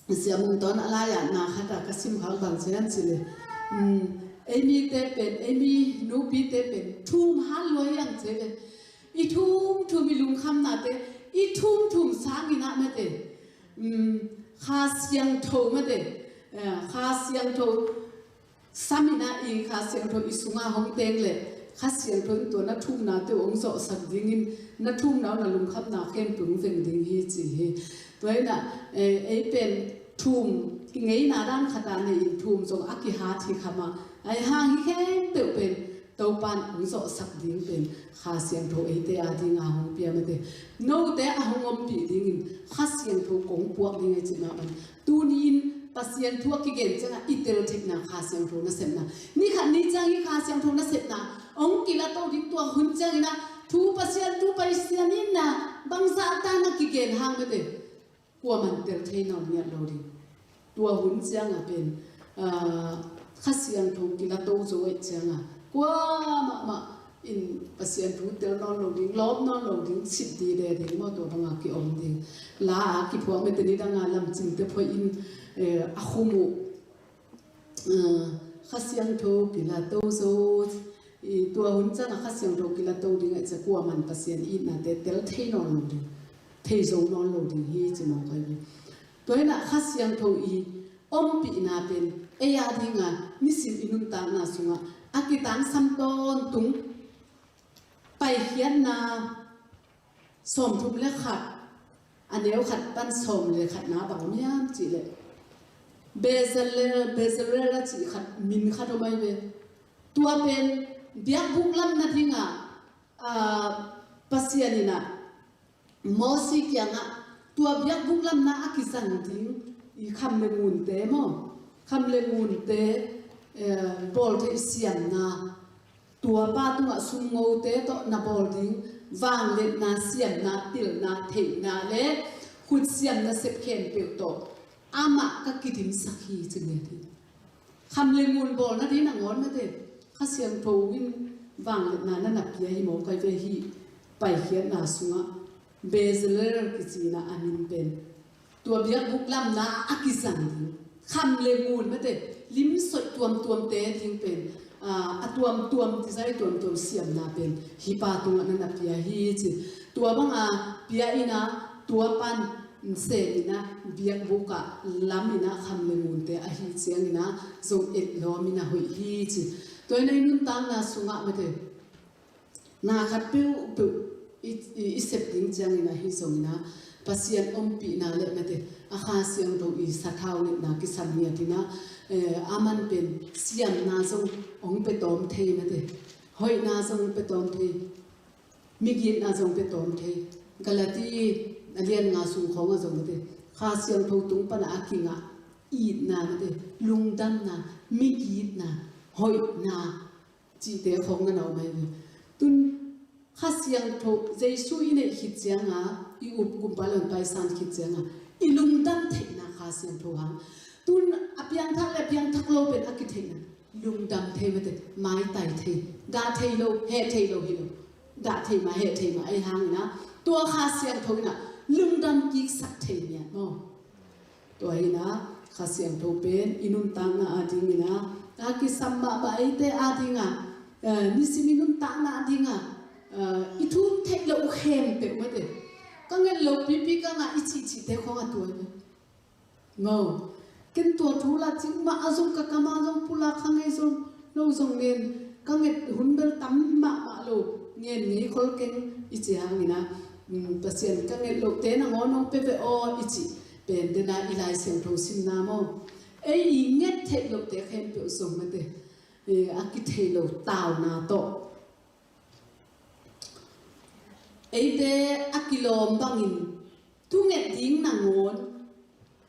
Sia Mung Tawn a lai-ah na khat ah ka sim khak bang cian ci le, um, ei mite pen, ei mi nupite pen thum hat lua hi ang ci ve. I thum thum i lungkhamnate, i thum thum sangin ah mate, um, Kha Siangtho mate, eh, Kha Siangtho sam in ah i Kha Siangtho i sungah hong teng le, Kha Siangtho in tua na thumnate uh hong zawhsak dingin, na thumna uh na lungkhamna khempeuh hong veng ding hi ci hi. Tua in ah, eh, ei pen thum, kingeina dan khat ah nei in thum zong a kihat hi kha mah. Ahi hang hih khempeuh pen Topa in hong zawhsak ding pen Kha Siangtho eite a dingah hong pia mate. Note a hong ompih dingin Kha Siangtho kong puak ding ahi ci mah bang. Tuni-in Pasian thu a kigen ciangah i tel theihna Kha Siangtho nasepna. Ni khat ni ciang i Kha Siangtho nasepna hong kilato ding, tua hun ciangin ah thu Pasian thu Pasian itna bangzah tan a kigen hang mate, kuaman tel thei nawn ngiat lo ding. Tua hun ciangah pen, ah, Kha Siangtho kilato zo ahih ciangah kua mahmah in Pasian thu tel nawn lo ding, lawp nawn lo ding, sip dide ding maw, tua bangah kiom ding. La a kiphuak mete ni dangah lamcingte phoih in, eh, a khum uh, eh, Kha Siangtho kilato zo, i tua hun ciangah Kha Siangtho kilato ding ahih ciang kuaman Pasian itnate tel thei nawn lo ding, thei zo nawn lo ding hi ci mawk ahi ve. Tua in ah Kha Siangtho i ompihna pen ei a dingah nisim i nuntakna sungah a kitangsam tawntung Paikhiatna sawmthum le khat, a neu khat pan sawm le khatna bang om hiam cih leh, Bezalel, Bezalel a cih khat, min khat om ahi ve. Tua pen biakbuk lamna dingah, aa, Pasian in ah Mosi kiangah tua biakbuk lamna a kizang ding i kham le ngunte maw, kham le ngunte, eh, bawl theih siamna, tua pa tungah sumngote tawh na bawl ding vangliatna, siamna, pilna, theihna le khut siamna sep khempeuh tawh amah ka kidimsak hi, ci ngiat hi. Kham le ngun bawl nading nangawn mate, Kha Siangtho in vangliatna na na pia hi mawk ahi ve. Hih Paikhiatna sungah Bezalel kici in ah a min pen, tua biakbuk lamna a kizang ding, kham le ngun mate, lim soih tuamtuamte ding pen, aa, a tuamtuam, design tuamtuam siamna pen hih pa tungah na na pia hi, ci. Tua banga pia in ah, tua pan sem in ah, biakbuk ah lam in ah kham le ngunte ahih ciangin ah zong etlawm in ah hoih hi, ci. Tua in ah i nuntakna sungah mate, na khat peuhpeuh i, i, i sep ding ciangin ahi zongin ah, Pasian ompihna le mate, a Kha Siangtho i sathau nihna kisam ngiat in ah, eh, a man pen siamna zong hong pia tawm thei mate, hoihna zong hong pia tawm thei, migitna zong hong pia tawm thei. Galati a lian nga sung khawngah zong mate, Kha Siangtho tung panah a kingah itna mate, lungdamna, migitna, hoihna cihte khawng na na om ahi ve. Tun Kha Siangtho Jesu i neih khit cianga, i up kumpa lon paisan khit cianga i lungdam theihna Kha Siangtho hang. Tun a piangthak le a piangthak lo pen a kitheihna lungdam thei mate, maitai thei, dah thei lo, heh thei lo hi lo. Dah thei mah, heh thei mah ahi hangina, tua Kha Siangtho ina lungdam kiksak thei miat maw? Tua hina Kha Siangtho pen i nuntakna adingina a kisam mahmah eite adinga, eh, nisim i nuntakna adinga, eh, i thum theih loh khempeuh mate, ka nget loh pipi ka ngah i cihcihte khawng a tua hi. Maw, ken tua thu la cik mah a zong ka kam a zong pulak kha ngei zong, no zong ngen, ka nget hun bel tam mahmah lo, ngen ngei khol keng i ci hangina, um, Pasian ka nget lohte nangawn hong pia ve aw i cih pen dena i Lai Siangtho simna maw? Ei i nget theih lohte khempeuh zong mate, eh, a kithei lo tauna tawh eite a kilawm bangin thunget ding nangawn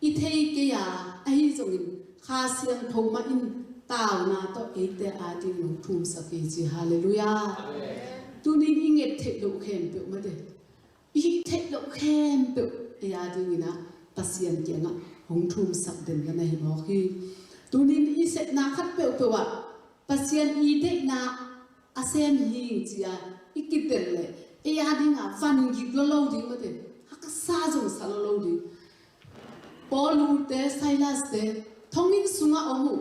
i thei kei a, ahi zongin Kha Siangtho mah in tauna tawh eite ading hong thumsak hi ci. Halleluiah. Amen. Tunin i nget theih loh khempeuh mate, i hih theih loh khempeuh ei adingina Pasian kiangah hong thumsak den ka na hi mawk hi. Tunin i sepna khat peuhpeuh ah Pasian i deihna a sem hi cia i kitel leh ei adinga van gik lolo ding mate, haksa zong sa lolo ding. Paul te Silas te thonginn sungah om uh.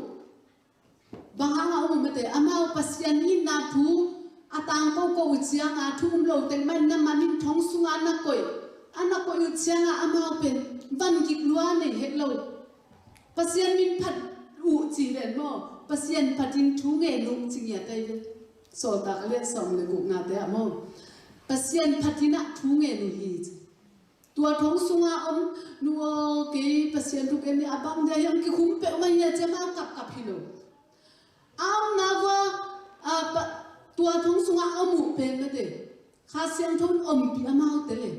Bang hangah om uh mate, amau Pasian itna thu a tangkoko uh cianga thu um lo teng man na manin thong sunga na koih, a na koih uh cianga amau pen van gik lua nei het lo. Pasian min phat uh ci len maw? Pasian phatin thu ngen uh ci ngiat ai ve. Sawltak a lian sawm le guknate ah maw? Pasian phatin ah thu ngen uh hi ci. Tua thong sunga om nu aw, kei Pasian thu ken ni a bang dia hiam kikhum peuh mah hi a ci a, amau kapkap hi lo. A omna vua, a, pa, tua thong sunga om uh pen mate, Kha Siangtho in ompih amaute le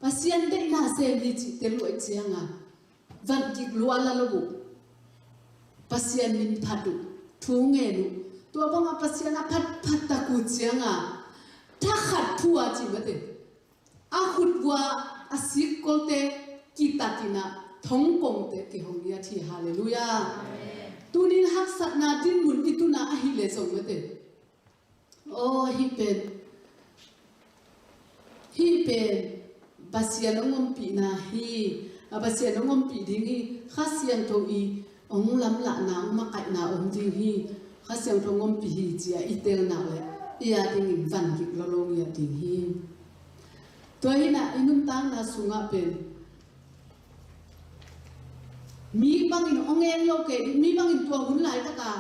Pasian deihna sem hi cih tel uh cianga van gik lua la lo uh. Pasian min phat uh, thu ngen uh. Tua banga Pasian a phat phat tak uh cianga thakhat thu a ci mate, a khut vua a sikkolte kitatina thongkongte kihong ngiat hi. Halleluiah. Tunin haksatna dinmun i tuna ahih leh zong mate, aw, hih pen, hih pen Pasian hong ompihna hi. A Pasian hong ompih ding hi. Kha Siangtho i hong lamlahna, hong makaihna om ding hi. Kha Siangtho hong ompih hi cia i telna le i a dingin van gik lolo ngiat ding hi. Tua hina i nuntakna sungah pen mi bangin hong eng lo kei, mi bangin tua hun laitaka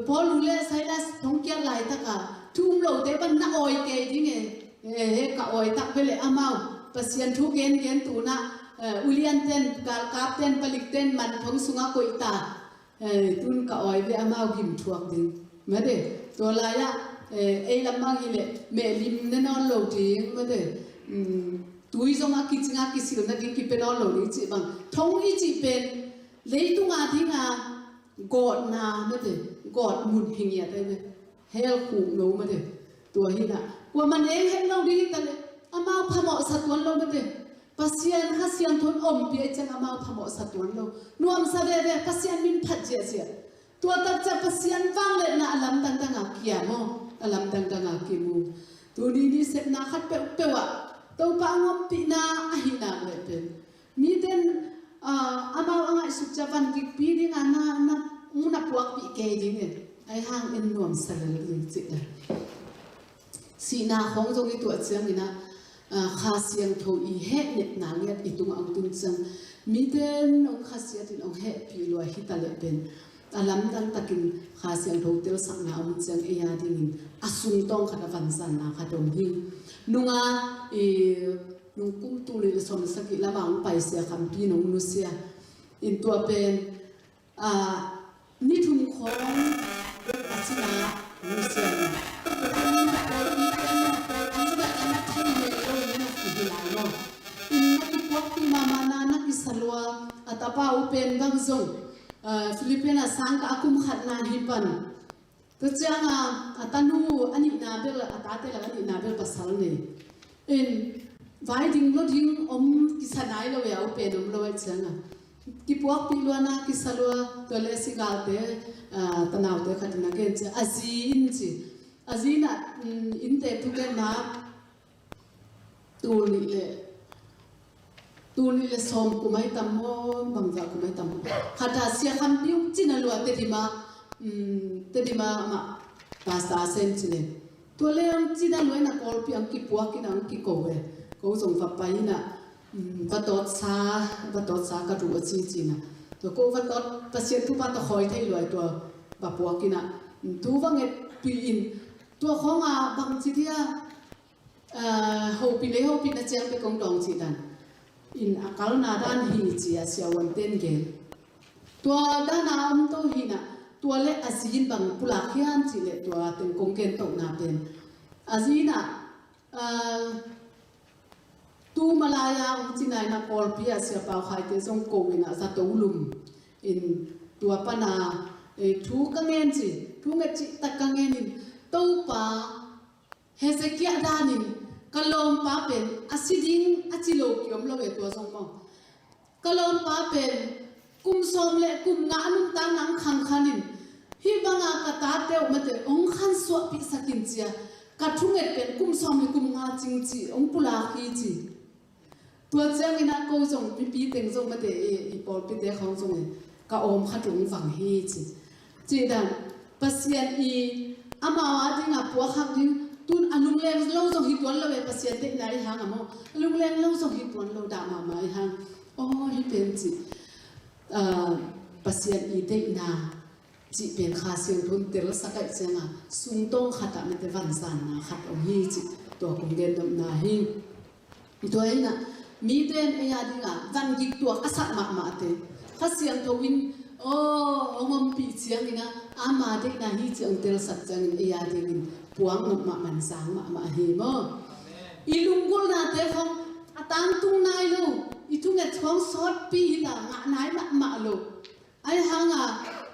Paul uh le Silas thongkiat laitaka thu um lote pan na awi kei ding e. Eh, he ka awi tak ve le amau Pasian thu gengen tuna, eh, ulianten, galkapten, palikten man thong sunga koih ta. Eh, tun ka awi ve amau gim thuak ding. Mate, tua lai-ah, eh, ei lam bang hi le mehlim ne nawn lo ding, mate, um, tui zong a kicing a kisil nading kipia nawn lo ding cih bang. Thong i cih pen leitung a dinga gawtna mate, gawt mun hi ngiat ai ve. Hell khuk no mate. Tua hina kua man eng het lo ding hi ta le amau phamawh sa tuan lo mate. Pasian Kha Siangtho in ompih ai ciang amau phamawh sa tuan lo. Nuamsa veve, Pasian min phat ziahziah. Tua takcia Pasian vangliatna a lamdang danga kia maw? A lamdang danga kimu. Tuni ni sepna khat peuhpeuh ah Topa a ngompihna ahihna le pen miten, ah, amau a ngaihsut cia van gikpi dinga na, na, na puakpih kei ding e. Ai hang en nuamsa lel ding cih le. Sihna khawng zong i tuah ciangin ah, ah, Kha Siangtho i hehnepna ngiat i tungah hong tun ciang miten hong khasiatin hong hehpih lua hi ta leh pen a lamdang takin Kha Siangtho telsakna om ciang ei a dingin a sungtawng khat a vanzanna khat om hi. Nunga i nungkum tul le sawm le sagih lama hong paisia Khampi nong nusia in tua pen, ah, ni thum khawng a cina nusia in. Inn na kipuakpih mahmahna na kisa lua a tapa uh pen Philippines a sang kah a kum khatna hi pan. Tua cianga a tanu a nihna bel, a tate lak a nihna bel pasal nei. In vai ding lo ding om kisa nai lo ya, u pen om lo ai cianga. Kipuakpih luana kisa lua, tua le sigalte, ah, tanaute khatin a gen cia. A zi in ci. A zi na, mm, innte thugenna tul nih le, tul nih le sawm kum ai tam maw, bangzah kum ai tam maw. Khata Sia Kham Piu cina lua Tedim a, mm, Tedim a mah pastor sem cine. Tua le ang cina lua ina Kawlpi ang kipuak ina ang kiko e. Ko zong va pai ina, mm, va tawt sa, va tawt sa ka duh a ci cina. Tua ko va tawt Pasian thupha tawh khawi thei lua tua va puak ina, mm, thu va ngetpih in. Tua khawnga bang ci dia, ah, hopih lei hopih na ciang pe kong dawng cih dan in a kalna dan hi ci a siavuanten gen. Tua dana om to hina, tua le a zi in bang pulak hiam cih le tua teng kong gen tohna pen. A zi na, ah, tu Malaya om cina ina Kawlpi a sia Pau Khaite zong ko ina zato lum in tua pana, eh, thu ka ngen ci, thu nget cih tak ka ngen in Topa Hezekiah danin ka lawmpa pen a si ding a ci lo kiom lo e tua zong maw. Ka lawmpa pen kum sawm le kum nga a nuntakna ang khangkhanin hih banga ka tate uh mate hong khansuahpihsakin cia ka thunget pen kum sawm le kum nga cing ci hong pulak hi ci. Tua ciangin a ko zong mipi teng zong mate i, i pawlpite khawng zong i ka awm khat ung vang hi ci. Cih dan Pasian i amau a dingah puakhak ding tun a lungleng lo zong hi tuan lo e Pasian deihna i hang a maw. A lungleng lo zong hi tuan lo dah mahmah i hang. Aw hi pen cih, ah, Pasian i deihna cih pen Kha Siangtho in telsak aih cianga sungtawng khatah mete vanzanna khat om hi cih tua kong gendamna hi. Tua ina mite in ei a dinga van gik tuak a sak mahmahte Kha Siangtho in aw hong ompih ciangina ama deihna hi cih hong telsak ciangin ei a dingin puang mahmah manzang mahmah hi maw? I lunggulhnate khawng a tangtung nai lo, i thunget khawng sawtpi hita ngah nai mahmah lo. Ai hanga,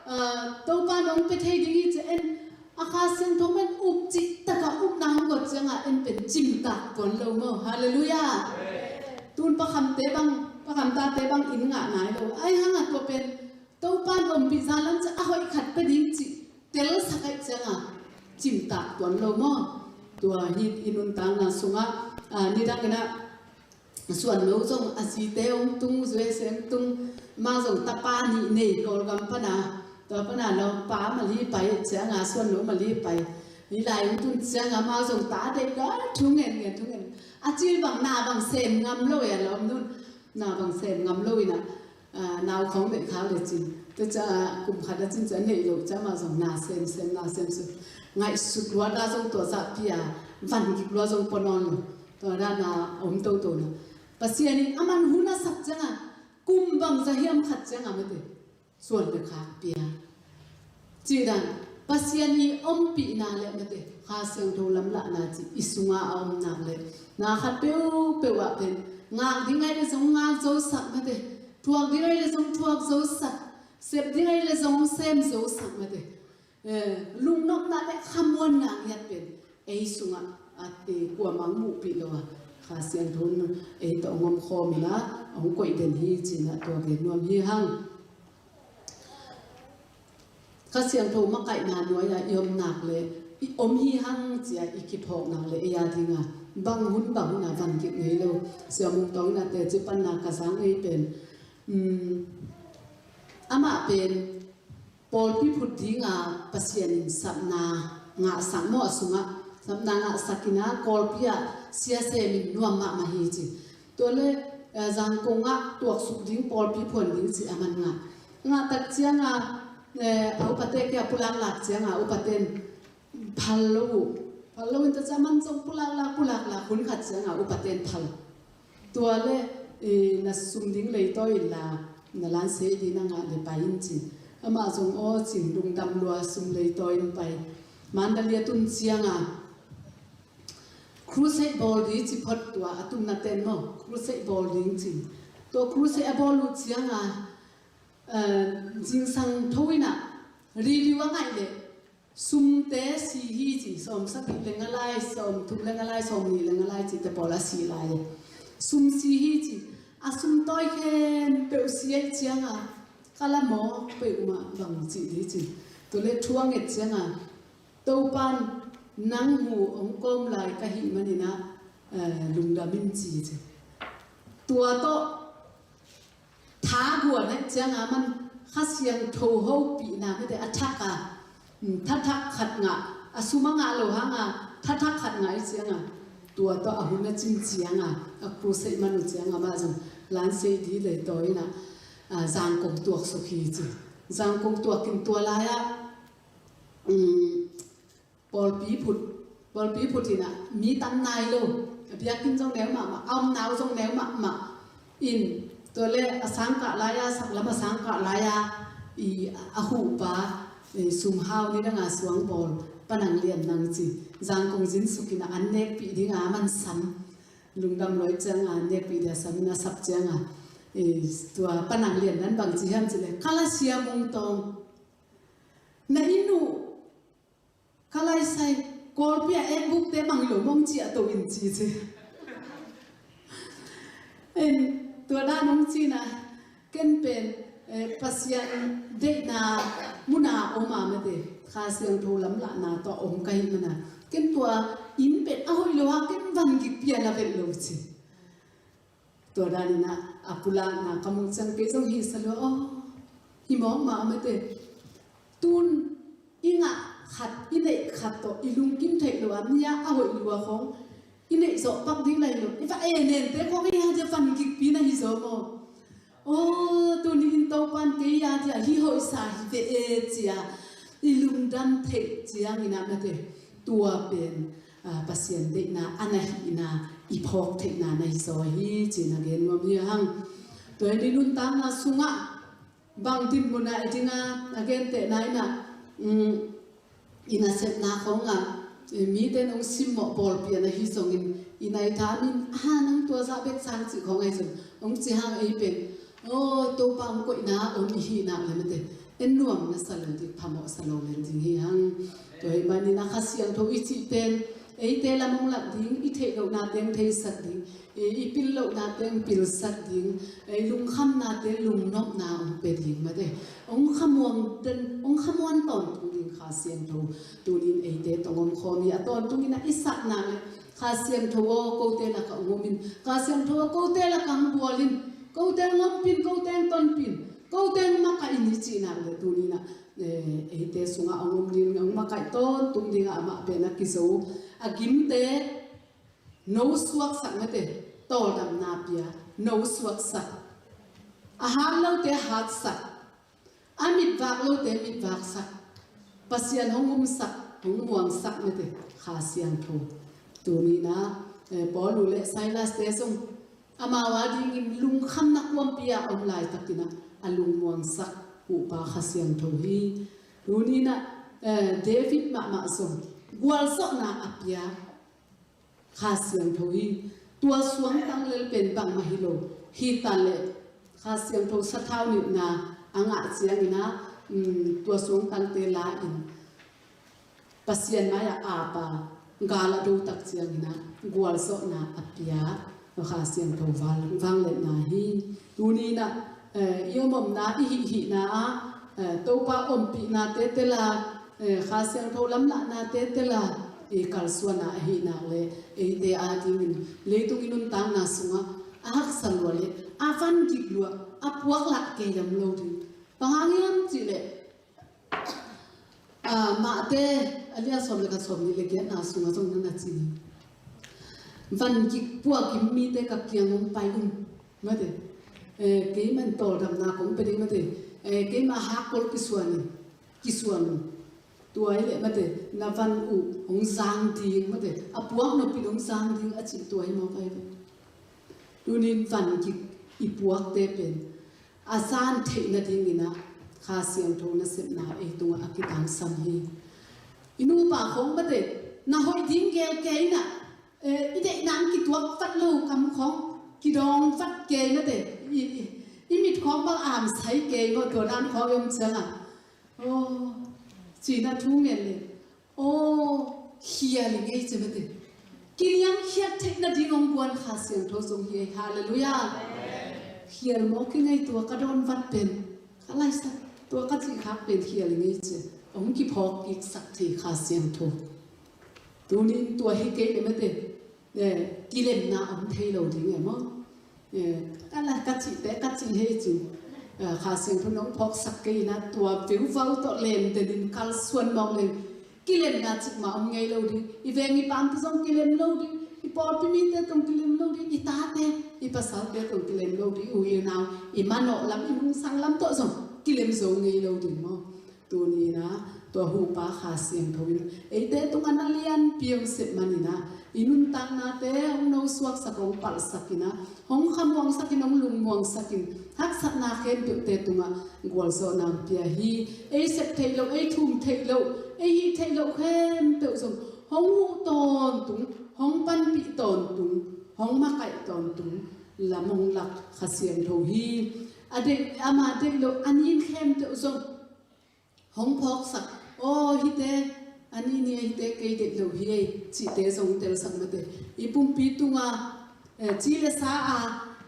ah, Topa nong pe thei ding hi ci en a Kha Siangtho men up cih taka upna hong guat cianga en pen cimtak tuan lo maw. Halleluiah. Tun pakhamte bang, pakhamtate bang in ngah nai lo. Ai hanga tua pen Topa in ompih zalam ci a hoih khat pe ding cih telsak aih cianga cimtak tuan lo maw. Tua hi i nuntakna sungah, ah, nidang inah Suan lo zong a zite hong tung, U S A hong tung, ma zong tapa nih nei Kawlgam pana, tua pana lawmpa mali pai cianga Suan lo mali pai. Hi lai hong tun cianga ma zong ta deih lo thu ngen ngen thu ngen. A cil bang na bang sem ngam lo e a lawm nun. Na bang sem ngam lo ina, ah, nau khawng deih khau le cin. Tua ca kum khat a cin ca neih lo ca ma zong na sem sem na sem sem. Ngaihsut luat a zong tua zah pia van gik luat zong pua nawn lo. Tua dana om toto na. Pasian in a man hun a sak cianga kum bang za hiam khat cianga mete suan le khak pia. Cih dan Pasian i ompihna le mete Kha Siangtho lamlahna cih i sunga a om nak le na khat peuhpeuh ah pen ngak ding ai le zong ngak zo sak mete, thuak ding ai le zong thuak zo sak, sep ding ai le zong sem zo sak mete. Eh, lungnopna le khamuanna ngiat pen ei sungah a, eh, kuamah muhpih lo a Kha Siangtho in ei tawh hong om khawm ina hong koih den hi cina tua gen nuam hi hang. Kha Siangtho makaihna nuai-a i om nak le i om hi hang cia i kiphawk nak le ei a dinga bang hun bang huna van gik ngei lo. Sia Mung Tawng ina teci panna ka zang ei pen, um, amah pen pawlpi phut dinga Pasian in sapna ngahsak maw a sungah sapna ngahsak ina Kawlpi ah sia semin nuam mahmah hi ci. Tua le, eh, Zangkong ah tuaksuk ding pawlpi phuan ding ci a man ngah. Ngah tak cianga, eh, a upate kia pulaklak cianga upaten phal lo uh. Phal lo in ta ca man zong pulaklak pulaklak hun khat cianga upaten phal. Tua le, eh, na sum ding leitawi inla na lanse ding na ngah le pai in cin. Amah zong aw cin lungdam lua sum leitawi in pai. Mandalay a tun cianga crusade bawl ding ci phot tua a tumna ten maw crusade bawl ding cin. Tua crusade a bawl uh cianga eh, zingsang tho in ah, review a ngaih leh, sumte si hi ci, sawm sagih le nga lai, sawm thum le nga lai, sawm nih le nga lai cite pawl a si lai e. Sum si hi ci, a sum tawi khempeuh si ahih ciangah, ka la mawk peuhmah bang cih ding ci. Tua leh thu a nget ciangah, Topa'n nang hu hong kawm lai ka hih manin ah, eh, lungdam in ci ci. Tua tawh, tha guan ahih ciangah aman Kha Siangtho hopihna mite a thak a, um, tha thak khat ngah, a sum a ngah lo hangah, tha thak khat ngah ahih ciangah, tua tawh a hun a cin ciangah, a crusade man uh ciangah amah zong lansei di lei tawi in ah, ah, Zangkong tuaksuk hi ci. Zangkong tuak in tua lai-ah, um, pawlpi phut, pawlpi phut in ah, mi tam nai lo, a biakinn zong neu mahmah, a omna uh zong neu mahmah in, tua leh a sangkah lai-ah, saklam a sangkah lai-ah, i, a huhpa, eh, Sum Hau ni dangah suang bawl, Pa Nang Lian Nang ci, Zangkong zingsuk in ah an nekpih dingah aman sam, lungdam lo ahih ciangah an nekpih dingah sam in a sap ciangah, eh, tua Pa Nang Lian Nang bang ci hiam cih leh, ka la sia mung tawng, na inn uh ka laisai, Kawlpi a ekbukte bang hi lo mong ciah to in ci ci. En, tua dan hong ci in ah, ken pen, eh, Pasian deihna mun a om a mate, Kha Siangtho lamlahna tawh om ka hih manin ah, ken tua inn pen a hoih lo a, ken van gik pian a velh lo ci. Tua dan in ah, a pulakna ka muh ciang kei zong hi sa lo, aw, hi mawk mah a mate. Tun i ngah khat, i neih khat tawh i lungkim theih lo a, mi a hoih lua khawng i neih zawh pak ding lai lo, i va en ente khawng ei a dia van gikpi na hi zaw maw? Aw, tuni in Topa'n kei a dia hih hoihsa hi ve e ci a i lungdam theih ciangin ah mate, tua pen, ah, Pasian deihna a na hihna i phawk theihna na hi zaw hi ci-in a gen nuam hi hang. Tua hi, i nuntakna sungah bang dinmun ah i ding a, a gentehna in ah, um, i nasepna khawngah, eh, mite in hong simmawh pawlpi a na hi zongin, i nai thamin, "Ah, nang tua zah bek sang," cih khawng ahi zong hong ci hang ei pen, "Aw, Topa hong koihna om i hih nak leh mate, en nuam na sa lo ding, phamawh sa lo len ding hi hang." Tua ahih manin ah Kha Siangtho i cih pen eite lam hong lak ding, i theih lohna teng theisak ding, i, i pil lohna teng pilsak ding, i lungkhamna teng lungnopna hong pia ding mate, hong khamuan den, hong khamuan tawntung ding Kha Siangtho tuni in eite tawh hong om khawm hi. A tawntung in ah i sak nak leh, "Kha Siangtho aw, kote lakah hong om in. Kha Siangtho aw, kote lakah hong bual in. Kote hong ompih in, kote hong tonpih in, kote hong makaih in," i cih nak leh tuni in ah, eh, eite sungah hong om ding, hong makaih tawntung dingah amah pen a kizo, a gimte no suaksak mate, tawldamna pia, no suaksak. A hat lote hatsak, a mitvak lote mitvaksak, Pasian hong umsak, hong muangsak mate, Kha Siangtho. Tuni in ah, eh, Paul uh le Silas te zong amau a dingin lungkhamna kuampi a om laitakin ah a lungmuangsak Topa Kha Siangtho hi. Tuni in ah, eh, David mahmah zong gualzawhna a pia Kha Siangtho hi. Tua suangtang lel pen bangmah hi lo, hi ta leh Kha Siangtho sathau nilhna a ngah ciangin ah, um, tua suangtangte la-in Pasian mai-ah ap a, gal a do tak ciangin ah gualzawhna a pia Kha Siangtho val-, vangliatna hi. Tuni in ah, eh, i om omna, i hih hihna ah, eh, Topa ompihnate tel a, eh, Kha Siangtho lamlahnate tel a, i kalsuanna ahih nak leh eite a dingin leitung i nuntakna sungah a haksa lua leh a van gik lua, a puak lah kei lam lo ding. Bang hang hiam cih leh, ah, Mate a lian sawm le khat, sawm nih le giatna sungah zong na na ci hi. Van gik puak gim mite ka kiang hong pai un mate. Eh, keimah in tawldamna kong pia ding mate. Eh, keimah hakkol kisuan in, kisuan un. Tua hi leh mate, na van uh hong zang ding mate, a puak nop in hong zang ding a cih tua hi mawk ahi ve. Tunin van gik i puakte pen a zan theih nadingin ah Kha Siangtho nasepna ei tungah a kitangsam hi. I nupa khawng mate, na hoih ding gel kei in ah, eh, i deihna in kituak vat lo kam khawng kidawng vat kei mate, i, i, I mit khawng bang amsai kei maw, tua dan khawng i om ciangah. Aw, cina thu ngen le. Aw, khial i ngei ci mate. Kiniamkhiat theih nading hong guan Kha Siangtho zong hi ei. Halleluiah. Khial mawk i ngei, tua ka dawn vat pen, ka laisak, tua ka cih khak pen khial i ngei ci. Hong kiphawk kiksak thei Kha Siangtho. Tunin tua hi kei le mate, eh, kilemna om thei lo ding e maw? Eh, ka la, ka cihte ka cih hei cin. Eh, Kha Siangtho nong phawksak kei ina, tua viuvau tawh lem denin kalsuan mawk leng kilemna cikmah om ngei lo ding. I veng i pamte zong kilem lo ding. I pawlpi mite tawh kilem lo ding. I tate, i pasalte tawh kilem lo ding. U i nau, i manawh lam, i nungsang lam tawh zong kilem zo ngei lo ding maw? Tuni ina, tua hupa Kha Siangtho in eite tungah na lianpi hong sep man ina, i nuntaknate hong nosuaksak, hong palhsak ina, hong khamuangsak in, hong lungmuangsak in, haksatna khempeuhte tungah gualzawhna hong pia hi. Ei sep theih loh, ei thum theih loh, ei hih theih loh khempeuh zong hong huh tawntung, hong panpih tawntung, hong makaih tawntung lam hong lak Kha Siangtho hi. A deih, ama deih loh a nin khempeuh zong hong phawksak. Aw, hihte, a nin hi ei, hihte kei deih lo hi ei, cihte zong telsak mate. I pumpi tunga, eh, ci le sa a,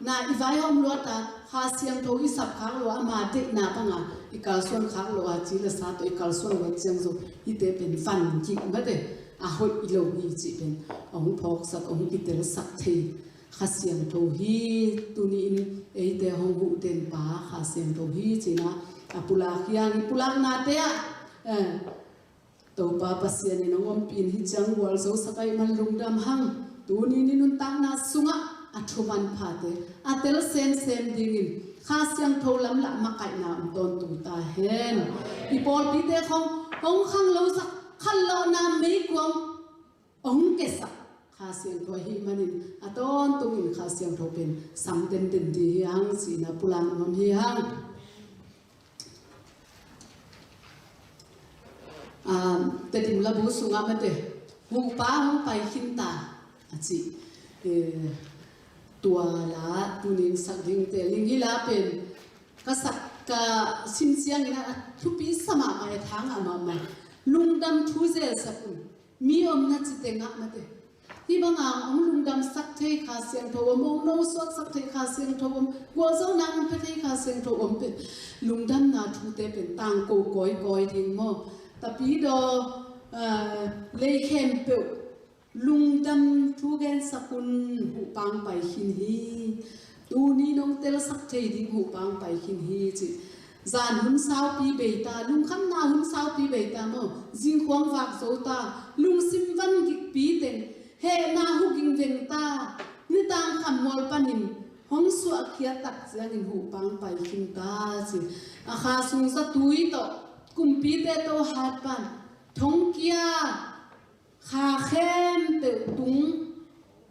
na i vaihawm luat a, Kha Siangtho i sap khak lo a, ama deihna banga i kalsuan khak lo a, ci le sa tawh i kalsuan luat ciang zong, hihte pen van kik mate, a hoih lo hi cih pen hong phawksak, hong kitelsak thei Kha Siangtho hi. Tuni in eite hong huh den pa Kha Siangtho hi cina, a pulak hi hang. I pulaknate ah, eh, Topa Pasian in hong ompih in, hih ciang gualzosak ahih man lungdam hang. Tuni in i nuntakna sungah a thu manphate a tel semsem dingin Kha Siangtho lamlah makaihna om tawntung ta hen. I pawlpite khawng hong khanglosak, khanlawhna meikuang hong kesak Kha Siangtho ahih manin a tawntungin Kha Siangtho pen sam denden ding hi hang cina pulak nuam hi hang. Ah, Tedim labu sungah mate, huhpa hong pai khin ta a ci. Eh, tua la tunin sak ding te ling hi la pen ka sak, ka sim ciangin a thupi sa mahmah, a tha ngah mahmah. Lungdam thu zelsak un. Mi omna ci tengah mate, hih banga hong lungdamsak thei Kha Siangtho om, hong nosuaksak thei Kha Siangtho om, gualzawhna hong pia thei Kha Siangtho om pen lungdamna thute pen tangko kawikawi ding maw? Tapidaw, ah, lei khempeuh lungdam thu gensak un, huhpa hong pai khin hi. Tuni nong telsak thei ding huhpa hong pai khin hi ci. Zan hun saupi bei ta, lungkhamna hun saupi bei ta maw? Zingkhuang vak zo ta, lungsim van gikpi teng, hehna huging veng ta, nitang khammual panin hong suahkhiat tak ciangin huhpa hong pai khin ta ci. A Kha sung zatui tawh, kumpite tawh hat pan, thongkia, kha khempeuh tung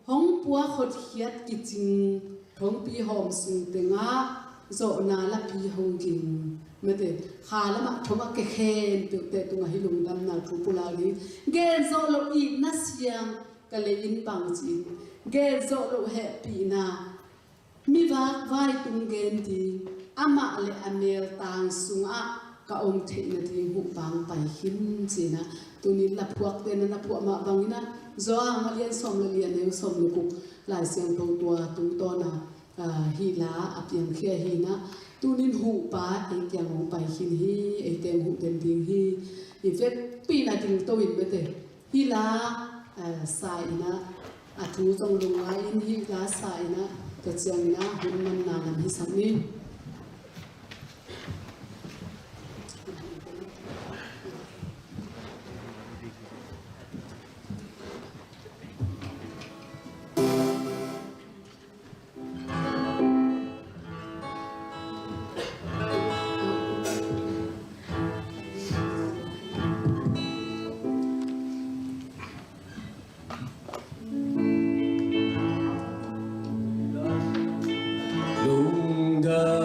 hong puak hotkhiat kicing thongpi hawm sung tengah zawhna lapi hong ging. Mate, kha lamah thong a ke khempeuhte tungah hih lungdamna thu pulak ding. Gel zawh loh itna siang ka lei in bang ci-in, gel zawh loh hehpihna, mi vakvai tung gen ding, amah le a meltang sungah ka om theih nading huhpa hong pai khin cina. Tunin laphuakte na na phuah mah bangin a, Johan a lian sawm le li, a neu sawm le guk, Lai Siangtho tua tungtawna, ah, hih la a piangkhia hi na. Tunin huhpa ei kiang hong pai khin hi, eite hong huh den ding hi. I vekpi in a dingto in mate, hih la, eh, sa ina, a thu zong lungngai in hih la sa ina, tua ciang ina hun manna lam hisak ni. Lungdam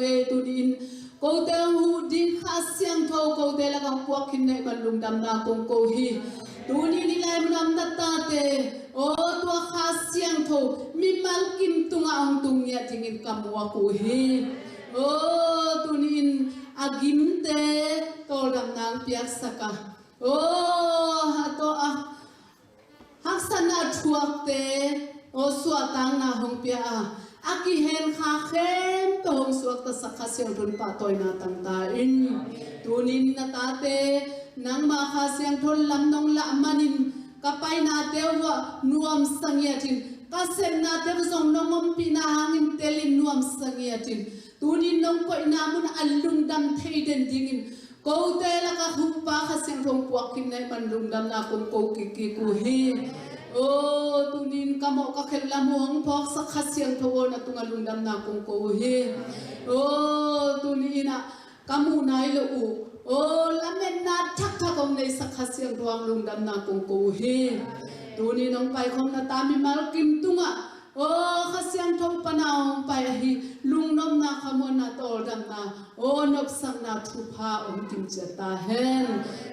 Ei, tuni in kote hong huh ding Kha Siangtho kote lakah puak khin na hih man lungdamna kong ko hi. Tuni in i lai munah om na tate, aw, tua Kha Siangtho mimal kim tungah hong tung ngiat dingin ka muak uh hi. Aw, tuni in a gimte tawldamna hong piaksak a, aw, a tawh a haksatna thuakte, aw, suahtakna hong pia a, a kihenkha khempeuh hong suaktasak Kha Siangtho in pahtawina tang ta in. Tuni in na tate nangma Kha Siangtho lam nong lah manin ka painate uh ah nuamsa ngiat in, ka sepnate uh zong nong ompihna hangin telin nuamsa ngiat in, tuni in nong koihna mun a lungdam thei den dingin kote lakah hupa Kha Siangtho hong puak khin na hih man lungdamna kong ko kikkik uh hi. Aw, tuni in ka mawh ka khelh lam uh hong phawksak Kha Siangtho aw, na tungah lungdamna kong ko uh hi. Aw, tuni in ah ka muh nai lo uh, aw, lametna thakthak hong neisak Kha Siangtho hong lungdamna kong ko uh hi. Tuni in hong paikhawm na ta mimal kim tungah, aw, Kha Siangtho pana hong pai ahi lungnopna, khamuanna, tawldamna, aw, nopsakna thupha hong kimciat ta hen.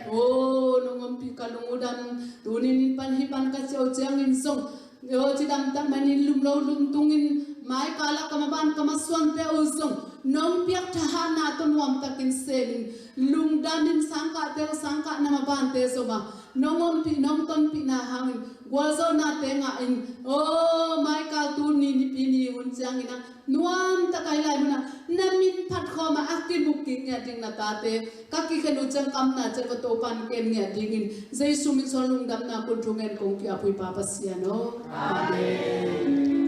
Aw, nong ompih ka lung uh dam, tuni in pan hih pan ka ciah uh ciangin zong, aw, cidam tak manin lum lo lum tungin maikal ah ka maban ka masuante uh zong nong piak thahatna tawh nuamtakin semin, lungdamin sangkahte uh sangkahna mabante zom a, nong ompih nong tonpihna hangin gualzawhnate ngah in, aw, maikal tuni nipi ni hun ciangin ah nuamtak a hih lai munah na min phat khawm a, a kimu kik ngiat ding na tate ka kikhen uh ciang ka omna ciang ka Topa in ken ngiat dingin Jesu min suang lungdamna kong thungen kong ki-ap uh hi Pa Pasian aw. Amen.